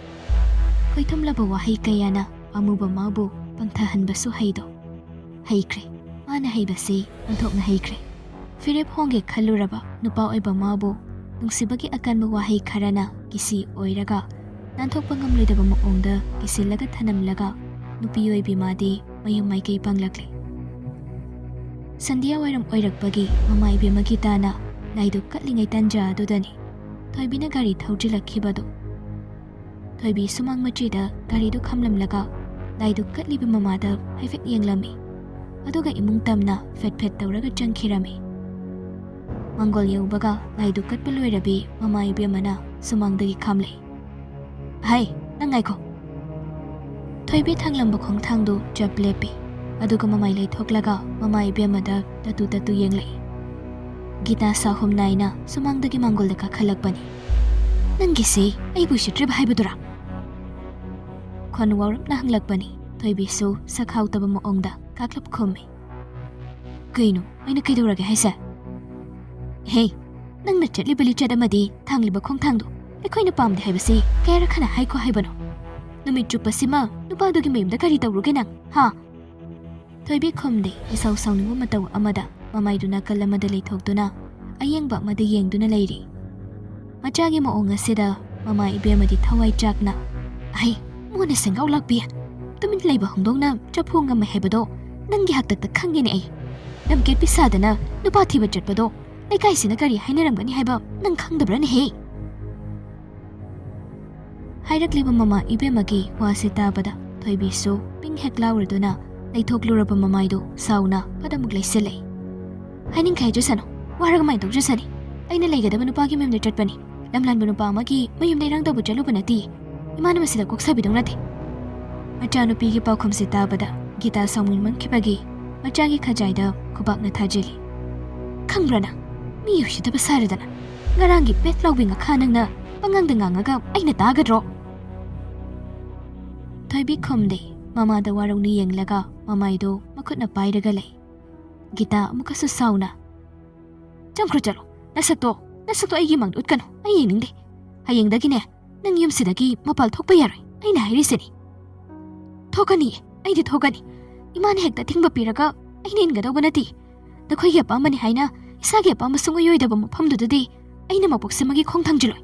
ꯈꯣꯏꯊꯨꯝꯂꯕ ꯋꯥꯍꯩ ꯀꯌꯥꯅ ꯑꯃꯨꯕ ꯃꯥꯕꯨ ꯄꯪꯊꯍꯟꯕꯁꯨ ꯍꯩꯗꯣ꯫ ꯍꯩꯈ꯭ꯔꯦ, ꯃꯥꯅ ꯍꯩꯕꯁꯤ ꯑꯣꯟꯊꯣꯛꯅ ꯍꯩꯈ꯭ꯔꯦ꯫ ꯐꯤꯔꯦꯞ ꯍꯣꯡꯒꯦ ꯈꯜꯂꯨꯔꯕ ꯅꯨꯄꯥ ꯑꯣꯏꯕ ꯃꯥꯕꯨ ꯅꯨꯡꯁꯤꯕꯒꯤ ꯑꯀꯟꯕ ꯋꯥꯍꯩ ꯈꯔꯅ ꯀꯤꯁꯤ ꯑꯣꯏꯔꯒ ꯅꯥꯟꯊꯣꯛꯄ ꯉꯝꯂꯣꯏꯗꯕ ꯃꯑꯣꯡꯗ ꯀꯤꯁꯤꯜꯂꯒ ꯊꯅꯝꯂꯒ ꯅꯨꯄꯤ ꯑꯣꯏꯕꯤ ꯃꯥꯗꯤ ꯃꯌꯨꯝ ꯃꯥꯏꯀꯩ ꯄꯥꯡꯂꯛꯂꯦ꯫ ꯁꯟꯙ꯭ꯌꯥ ꯋꯥꯏꯔꯝ ꯑꯣꯏꯔꯛꯄꯒꯤ ꯃꯃꯥ ꯏꯕꯦꯝꯃꯒꯤ ꯇꯥꯅ ꯂꯥꯏꯗꯨ ꯀꯠꯂꯤꯉꯩ ꯇꯟꯖꯥ ꯑꯗꯨꯗꯅꯤ ꯊꯣꯏꯕꯤꯅ ꯒꯥꯔꯤ ꯊꯧꯖꯤꯜꯂꯛꯈꯤꯕꯗꯨ꯫ ꯊꯣꯏꯕꯤ ꯁꯨꯃꯥꯡ ꯃꯆꯤꯗ ꯒꯥꯔꯤꯗꯨ ꯈꯥꯝꯂꯝꯂꯒ ꯂꯥꯏꯗꯨ ꯀꯠꯂꯤꯕ ꯃꯃꯥꯗ ꯍꯥꯏꯐꯦꯠ ꯌꯦꯡꯂꯝꯃꯤ꯫ ꯑꯗꯨꯒ ꯏꯃꯨꯡ ꯇꯝꯅ ꯐꯦꯠ ꯐꯦꯠ ꯇꯧꯔꯒ ꯆꯪꯈꯤꯔꯝꯃꯤ꯫ ꯃꯥꯡꯒꯣꯜ ꯌꯧꯕꯒ ꯂꯥꯏꯗꯨ ꯀꯠꯄ ꯂꯣꯏꯔꯕꯤ ꯃꯃꯥ ꯏꯕꯦꯝꯃꯅ ꯁꯨꯃꯥꯡꯗꯒꯤ ꯈꯥꯝꯂꯛꯏ꯫ "ꯍꯩ, ꯅꯪ ꯉꯥꯏꯈꯣ!" ꯊꯣꯏꯕꯤ ꯊꯥꯡꯂꯝꯕ ꯈꯣꯡꯊꯥꯡꯗꯨ ꯆꯞ ꯂꯦꯞꯄꯤ꯫ ꯑꯗꯨꯒ ꯃꯃꯥꯏ ꯂꯩꯊꯣꯛꯂꯒ ꯃꯃꯥ ꯏꯕꯦꯝꯃꯗ ꯇꯠꯇꯨ ꯇꯠꯇꯨ ꯌꯦꯡꯂꯛꯏ꯫ ꯒꯤꯇꯥ ꯁꯥꯍꯨꯝ ꯅꯥꯏꯅ ꯁꯨꯃꯥꯡꯗꯒꯤ ꯃꯥꯡꯒꯣꯜꯗ ꯀꯥꯈꯠꯂꯛꯄꯅꯤ꯫ "ꯅꯪꯒꯤꯁꯤ ꯑꯩꯕꯨ ꯎꯁꯤꯠꯇ꯭ꯔꯤꯕ ꯍꯥꯏꯕꯗꯨꯔꯥ?" ꯈꯣꯟ ꯋꯥꯎꯔꯞꯅ ꯍꯪꯂꯛꯄꯅꯤ꯫ ꯊꯣꯏꯕꯤꯁꯨ ꯁꯛ ꯍꯥꯎꯇꯕ ꯃꯑꯣꯡꯗ ꯀꯥꯛꯂꯞ ꯈꯨꯝꯃꯤ꯫ "ꯀꯩꯅꯣ, ꯑꯩꯅ ꯀꯩꯗꯧꯔꯒꯦ ꯍꯥꯏꯁꯦ?" "ꯍꯦ, ꯅꯪꯅ ꯆꯠꯂꯤꯕ ꯂꯤꯆꯠ ꯑꯃꯗꯤ ꯊꯥꯡꯂꯤꯕ ꯈꯣꯡꯊꯥꯡꯗꯣ ꯑꯩꯈꯣꯏꯅ ꯄꯥꯝꯗꯦ ꯍꯥꯏꯕꯁꯤ ꯀꯌꯥꯔꯛ ꯍꯟꯅ ꯍꯥꯏꯈꯣ ꯍꯥꯏꯕꯅꯣ? ꯅꯨꯃꯤꯠ ꯆꯨꯞꯄꯁꯤꯃ ꯅꯨꯄꯥꯗꯨꯒꯤ ꯃꯌꯨꯝꯗ ꯀꯔꯤ ꯇꯧꯔꯨꯒꯦ ꯅꯪ, ꯍꯥ?" ꯊꯣꯏꯕꯤ ꯈꯨꯝꯗꯦ꯫ ꯏꯁꯥꯎ ꯁꯥꯎꯅꯤꯡꯕ ꯃꯇꯧ ꯑꯃꯗ ꯃꯃꯥꯏꯗꯨ ꯅꯥꯀꯜ ꯑꯃꯗ ꯂꯩꯊꯣꯛꯇꯨꯅ ꯑꯌꯦꯡꯕ ꯑꯃꯗ ꯌꯦꯡꯗꯨꯅ ꯂꯩꯔꯤ꯫ ꯃꯆꯥꯒꯤ ꯃꯑꯣꯡ ꯑꯁꯤꯗ ꯃꯃꯥ ꯏꯕꯦꯝꯃꯗꯤ ꯊꯋꯥꯏ ꯆꯥꯛꯅ, "ꯑꯩ ꯃꯣꯟꯅ ꯁꯦꯡꯒꯥꯎ ꯂꯥꯛꯄꯤ, ꯇꯨꯃꯤꯟ ꯂꯩꯕ ꯍꯧꯗꯣꯡꯅ ꯆꯐꯨ ꯉꯝꯃꯦ ꯍꯥꯏꯕꯗꯣ ꯅꯪꯒꯤ ꯍꯥꯛꯇꯛꯇ ꯈꯪꯉꯦꯅꯦ ꯑꯩ꯫ ꯂꯝꯀꯦꯠꯄꯤ ꯁꯥꯗꯅ ꯅꯨꯄꯥ ꯊꯤꯕ ꯆꯠꯄꯗꯣ ꯂꯩꯀꯥꯏꯁꯤꯅ ꯀꯔꯤ ꯍꯥꯏꯅꯔꯝꯒꯅꯤ ꯍꯥꯏꯕ ꯅꯪ ꯈꯪꯗꯕ꯭ꯔꯥꯅꯦꯍꯦ?" ꯍꯥꯏꯔꯛꯂꯤꯕ ꯃꯃꯥ ꯏꯕꯦꯝꯃꯒꯤ ꯋꯥꯁꯤ ꯇꯥꯕꯗ ꯊꯣꯏꯕꯤꯁꯨ ꯄꯤꯡ ꯍꯦꯛ ꯂꯥꯎꯔꯗꯨꯅ ꯂꯩꯊꯣꯛꯂꯨꯔꯕ ꯃꯃꯥꯏꯗꯨ ꯁꯥꯎꯅ ꯐꯠ ꯑꯃꯨꯛ ꯂꯩꯁꯤꯜꯂꯛꯏ꯫ "ꯍꯥꯏꯅꯤꯡꯈꯩ ꯍꯥꯏꯖꯁꯅꯨ, ꯋꯥꯔꯒ ꯃꯥꯏ ꯇꯧꯖꯁꯅꯤ꯫ ꯑꯩꯅ ꯂꯩꯒꯗꯕ ꯅꯨꯄꯥꯒꯤ ꯃꯌꯨꯝꯗ ꯆꯠꯄꯅꯤ꯫ ꯌꯥꯝ ꯂꯥꯟꯕ ꯅꯨꯄꯥ ꯑꯃꯒꯤ ꯃꯌꯨꯝ ꯂꯩꯔꯥꯡꯗꯕꯨ ꯆꯠꯂꯨꯕ ꯅꯠꯇꯦ꯫ ꯏꯃꯥꯅ ꯃꯁꯤꯗ ꯀꯣꯛ ꯁꯥꯕꯤꯗꯧ ꯅꯠꯇꯦ꯫ ꯃꯆꯥꯅꯨꯄꯤꯒꯤ ꯄꯥꯎꯈꯨꯝꯁꯤ ꯇꯥꯕꯗ ꯒꯤꯇꯥ ꯁꯥꯎꯅꯤꯡꯃꯟꯈꯤꯕꯒꯤ ꯃꯆꯥꯒꯤ ꯈꯖꯥꯏꯗ ꯈꯨꯕꯥꯛꯅ ꯊꯥꯖꯤꯜꯂꯤ꯫ "ꯈꯪꯕ꯭ꯔꯥ ꯅꯪ? ꯃꯤ ꯎꯁꯤꯠꯇꯕ ꯁꯥꯔꯗꯅ ꯉꯔꯥꯡꯒꯤ ꯄꯦꯠ ꯂꯥꯎꯕꯤ ꯉꯥꯈꯥ ꯅꯪꯅ ꯄꯉꯥꯡꯗ ꯉꯥꯡꯉꯒ ꯑꯩꯅ ꯇꯥꯒꯗ꯭ꯔꯣ?" ꯊꯣꯏꯕꯤ ꯈꯨꯝꯗꯦ꯫ ꯃꯃꯥꯗ ꯋꯥꯔꯧꯅ ꯌꯦꯡꯂꯒ ꯃꯃꯥꯏꯗꯣ ꯃꯈꯨꯠꯅ ꯄꯥꯏꯔꯒ ꯂꯩ꯫ ꯒꯤꯇꯥ ꯑꯃꯨꯛꯀꯁꯨ ꯁꯥꯎꯅ, "ꯆꯪꯈ꯭ꯔꯣ ꯆꯠꯂꯣ, ꯅꯁꯛꯇꯣ, ꯅꯁꯛꯇꯣ ꯑꯩꯒꯤ ꯃꯥꯡꯗ ꯎꯠꯀꯅꯨ, ꯑꯩ ꯌꯦꯡꯅꯤꯡꯗꯦ꯫ ꯍꯌꯦꯡꯗꯒꯤꯅꯦ ꯅꯪ ꯌꯨꯝꯁꯤꯗꯒꯤ ꯃꯄꯥꯜ ꯊꯣꯛꯄ ꯌꯥꯔꯣꯏ, ꯑꯩꯅ ꯍꯥꯏꯔꯤꯁꯤꯅꯤ꯫ ꯊꯣꯛꯀꯅꯤ, ꯑꯩꯗꯤ ꯊꯣꯛꯀꯅꯤ꯫ ꯏꯃꯥꯅ ꯍꯦꯛꯇ ꯊꯤꯡꯕ ꯄꯤꯔꯒ ꯑꯩꯅ ꯏꯟꯒꯗꯧꯕ ꯅꯠꯇꯦ꯫ ꯅꯈꯣꯏꯒꯤ ꯑꯄꯥꯝꯕꯅꯤ ꯍꯥꯏꯅ ꯏꯁꯥꯒꯤ ꯑꯄꯥꯝꯕ ꯁꯨꯡꯑꯣꯏ ꯑꯣꯏꯗꯕ ꯃꯐꯝꯗꯨꯗꯗꯤ ꯑꯩꯅ ꯃꯄꯣꯛꯁꯤꯃꯒꯤ ꯈꯣꯡ ꯊꯥꯡꯖꯤꯜꯂꯣꯏ꯫"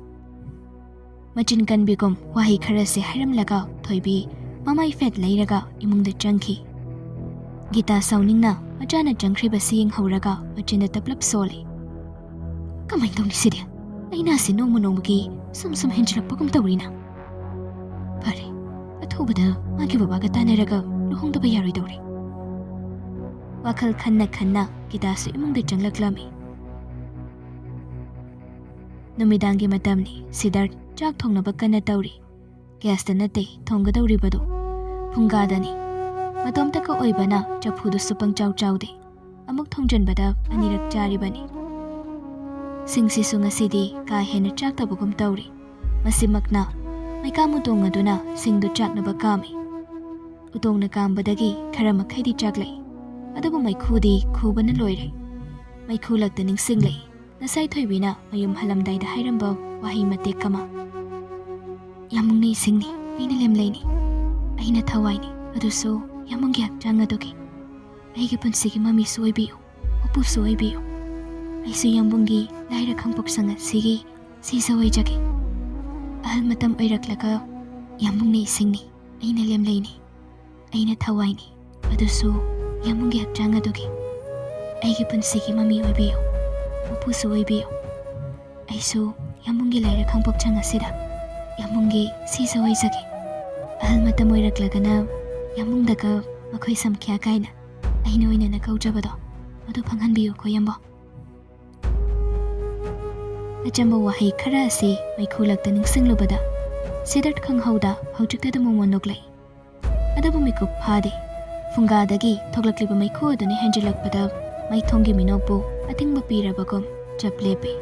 ꯃꯆꯤꯟ ꯀꯟꯕꯤꯒꯨꯝ ꯋꯥꯍꯩ ꯈꯔꯁꯦ ꯍꯥꯏꯔꯝꯂꯒ ꯊꯣꯏꯕꯤ ꯃꯃꯥꯏ ꯐꯦꯠ ꯂꯩꯔꯒ ꯏꯃꯨꯡꯗ ꯆꯪꯈꯤ꯫ ꯒꯤꯇꯥ ꯁꯥꯎꯅꯤꯡꯅ ꯃꯆꯥꯅ ꯆꯪꯈ꯭ꯔꯤꯕꯁꯤ ꯌꯦꯡꯍꯧꯔꯒ ꯃꯆꯤꯟꯗ ꯇꯞꯂꯞ ꯁꯣꯜꯂꯤ꯫ "ꯀꯃꯥꯏꯅ ꯇꯧꯅꯤ ꯁꯤꯗꯤ? ꯑꯩꯅ ꯑꯁꯤ ꯅꯣꯡꯃ ꯅꯣꯡꯃꯒꯤ ꯁꯨꯝ ꯁꯨꯝ ꯍꯦꯟꯖꯤꯜꯂꯛꯄꯒꯨꯝ ꯇꯧꯔꯤꯅ꯫ ꯐꯔꯦ, ꯑꯊꯨꯕꯗ ꯃꯥꯒꯤ ꯕꯕꯥꯒ ꯇꯥꯟꯅꯔꯒ ꯂꯨꯍꯣꯡꯗꯕ ꯌꯥꯔꯣꯏꯗꯧꯔꯤ꯫" ꯋꯥꯈꯜ ꯈꯟꯅ ꯈꯟꯅ ꯒꯤꯇꯥꯁꯨ ꯏꯃꯨꯡꯗ ꯆꯪꯂꯛꯂꯝꯃꯤ꯫ ꯅꯨꯃꯤꯗꯥꯡꯒꯤ ꯃꯇꯝꯅꯤ꯫ ꯁꯤꯗꯥꯔꯠ ꯆꯥꯛ ꯊꯣꯡꯅꯕ ꯀꯟꯅ ꯇꯧꯔꯤ꯫ ꯒ꯭ꯌꯥꯁꯇ ꯅꯠꯇꯦ ꯊꯣꯡꯒꯗꯧꯔꯤꯕꯗꯨ, ꯐꯨꯡꯒꯥꯗꯅꯤ꯫ ꯃꯇꯣꯝꯇꯒ ꯑꯣꯏꯕꯅ ꯆꯐꯨꯗꯨꯁꯨ ꯄꯪꯆꯥꯎ ꯆꯥꯎꯗꯦ꯫ ꯑꯃꯨꯛ ꯊꯣꯡꯖꯤꯟꯕꯗ ꯑꯅꯤꯔꯛ ꯆꯥꯔꯤꯕꯅꯤ꯫ ꯁꯤꯡꯁꯤꯁꯨ ꯉꯁꯤꯗꯤ ꯀꯥ ꯍꯦꯟꯅ ꯆꯥꯛꯇꯕꯒꯨꯝ ꯇꯧꯔꯤ꯫ ꯃꯁꯤꯃꯛꯅ ꯃꯩꯀꯥ ꯃꯨꯇꯣꯡ ꯑꯗꯨꯅ ꯁꯤꯡꯗꯨ ꯆꯥꯛꯅꯕ ꯀꯥꯝꯃꯤ꯫ ꯎꯇꯣꯡꯅ ꯀꯥꯝꯕꯗꯒꯤ ꯈꯔ ꯃꯈꯩꯗꯤ ꯆꯥꯛꯂꯛꯏ, ꯑꯗꯨꯕꯨ ꯃꯩꯈꯨꯗꯤ ꯈꯨꯕꯅ ꯂꯣꯏꯔꯦ꯫ ꯃꯩꯈꯨ ꯂꯛꯇ ꯅꯤꯡꯁꯤꯡꯂꯛꯏ ꯉꯁꯥꯏ ꯊꯣꯏꯕꯤꯅ ꯃꯌꯨꯝ ꯍꯜꯂꯝꯗꯥꯏꯗ ꯍꯥꯏꯔꯝꯕ ꯋꯥꯍꯩ ꯃꯇꯦꯛ ꯑꯃ꯫ "ꯌꯥꯝꯕꯨꯡꯅꯦ ꯏꯁꯤꯡꯅꯤ, ꯑꯩꯅ ꯂꯦꯝꯂꯩꯅꯤ, ꯑꯩꯅ ꯊꯋꯥꯏꯅꯤ, ꯑꯗꯨꯁꯨ ꯌꯥꯝꯕꯨꯡꯒꯤ ꯍꯛꯆꯥꯡ ꯑꯗꯨꯒꯤ꯫ ꯑꯩꯒꯤ ꯄꯨꯟꯁꯤꯒꯤ ꯃꯃꯤꯁꯨ ꯑꯣꯏꯕꯤꯌꯨ, ꯃꯄꯨꯁꯨ ꯑꯣꯏꯕꯤꯌꯨ꯫ ꯑꯩꯁꯨ ꯌꯥꯝꯕꯨꯡꯒꯤ ꯂꯥꯏꯔ ꯈꯥꯡꯄꯣꯛꯁꯪ ꯑꯁꯤꯒꯤ ꯁꯤꯖ ꯑꯣꯏꯖꯒꯦ꯫ ꯑꯍꯜ ꯃꯇꯝ ꯑꯣꯏꯔꯛꯂꯒ ꯌꯥꯝꯕꯨꯡꯅꯦ ꯏꯁꯤꯡꯅꯤ, ꯑꯩꯅ ꯂꯦꯝꯂꯩꯅꯤ, ꯑꯩꯅ ꯊꯋꯥꯏꯅꯤ, ꯑꯗꯨꯁꯨ ꯌꯥꯝꯕꯨꯡꯒꯤ ꯍꯛꯆꯥꯡ ꯑꯗꯨꯒꯤ꯫ ꯑꯩꯒꯤ ꯄꯨꯟꯁꯤꯒꯤ ꯃꯃꯤ ꯑꯣꯏꯕꯤꯌꯨ, ꯃꯄꯨꯁꯨ ꯑꯣꯏꯕꯤꯌꯨ꯫ ꯑꯩꯁꯨ ꯌꯥꯝꯕꯨꯡꯒꯤ ꯂꯥꯏꯔ ꯈꯥꯡꯄꯣꯛꯁꯪ ꯑꯁꯤꯗ ꯌꯥꯝꯕꯨꯡꯒꯤ ꯁꯤꯖ ꯑꯣꯏꯖꯒꯦ꯫ ꯑꯍꯜ ꯃꯇꯝ ꯑꯣꯏꯔꯛꯂꯒꯅ ꯌꯥꯝꯕꯨꯡꯗꯒ ꯃꯈꯣꯏ ꯁꯝꯈ꯭ꯌꯥ ꯀꯥꯏꯅ ꯑꯩꯅ ꯑꯣꯏꯅꯅ ꯀꯧꯖꯕꯗꯣ, ꯃꯗꯨ ꯐꯪꯍꯟꯕꯤꯌꯨꯀꯣ ꯌꯥꯝꯕꯨꯡ꯫" ꯑꯆꯝꯕ ꯋꯥꯍꯩ ꯈꯔ ꯑꯁꯤ ꯃꯩꯈꯨ ꯂꯛꯇ ꯅꯤꯡꯁꯤꯡꯂꯨꯕꯗ ꯁꯤꯗꯔꯠ ꯈꯪꯍꯧꯗ ꯍꯧꯖꯤꯛꯇꯗ ꯃꯣꯃꯣꯟ ꯅꯣꯛꯂꯛꯏ꯫ ꯑꯗꯨꯕꯨ ꯃꯤꯀꯨꯞ ꯐꯥꯗꯦ꯫ ꯐꯨꯡꯒꯥꯗꯒꯤ ꯊꯣꯛꯂꯛꯂꯤꯕ ꯃꯩꯈꯨ ꯑꯗꯨꯅ ꯍꯦꯟꯖꯤꯜꯂꯛꯄꯗ ꯃꯩꯊꯣꯡꯒꯤ ꯃꯤꯅꯣꯛꯄꯨ ꯑꯊꯤꯡꯕ ꯄꯤꯔꯕꯒꯨꯝ ꯆꯞ ꯂꯦꯞꯄꯤ꯫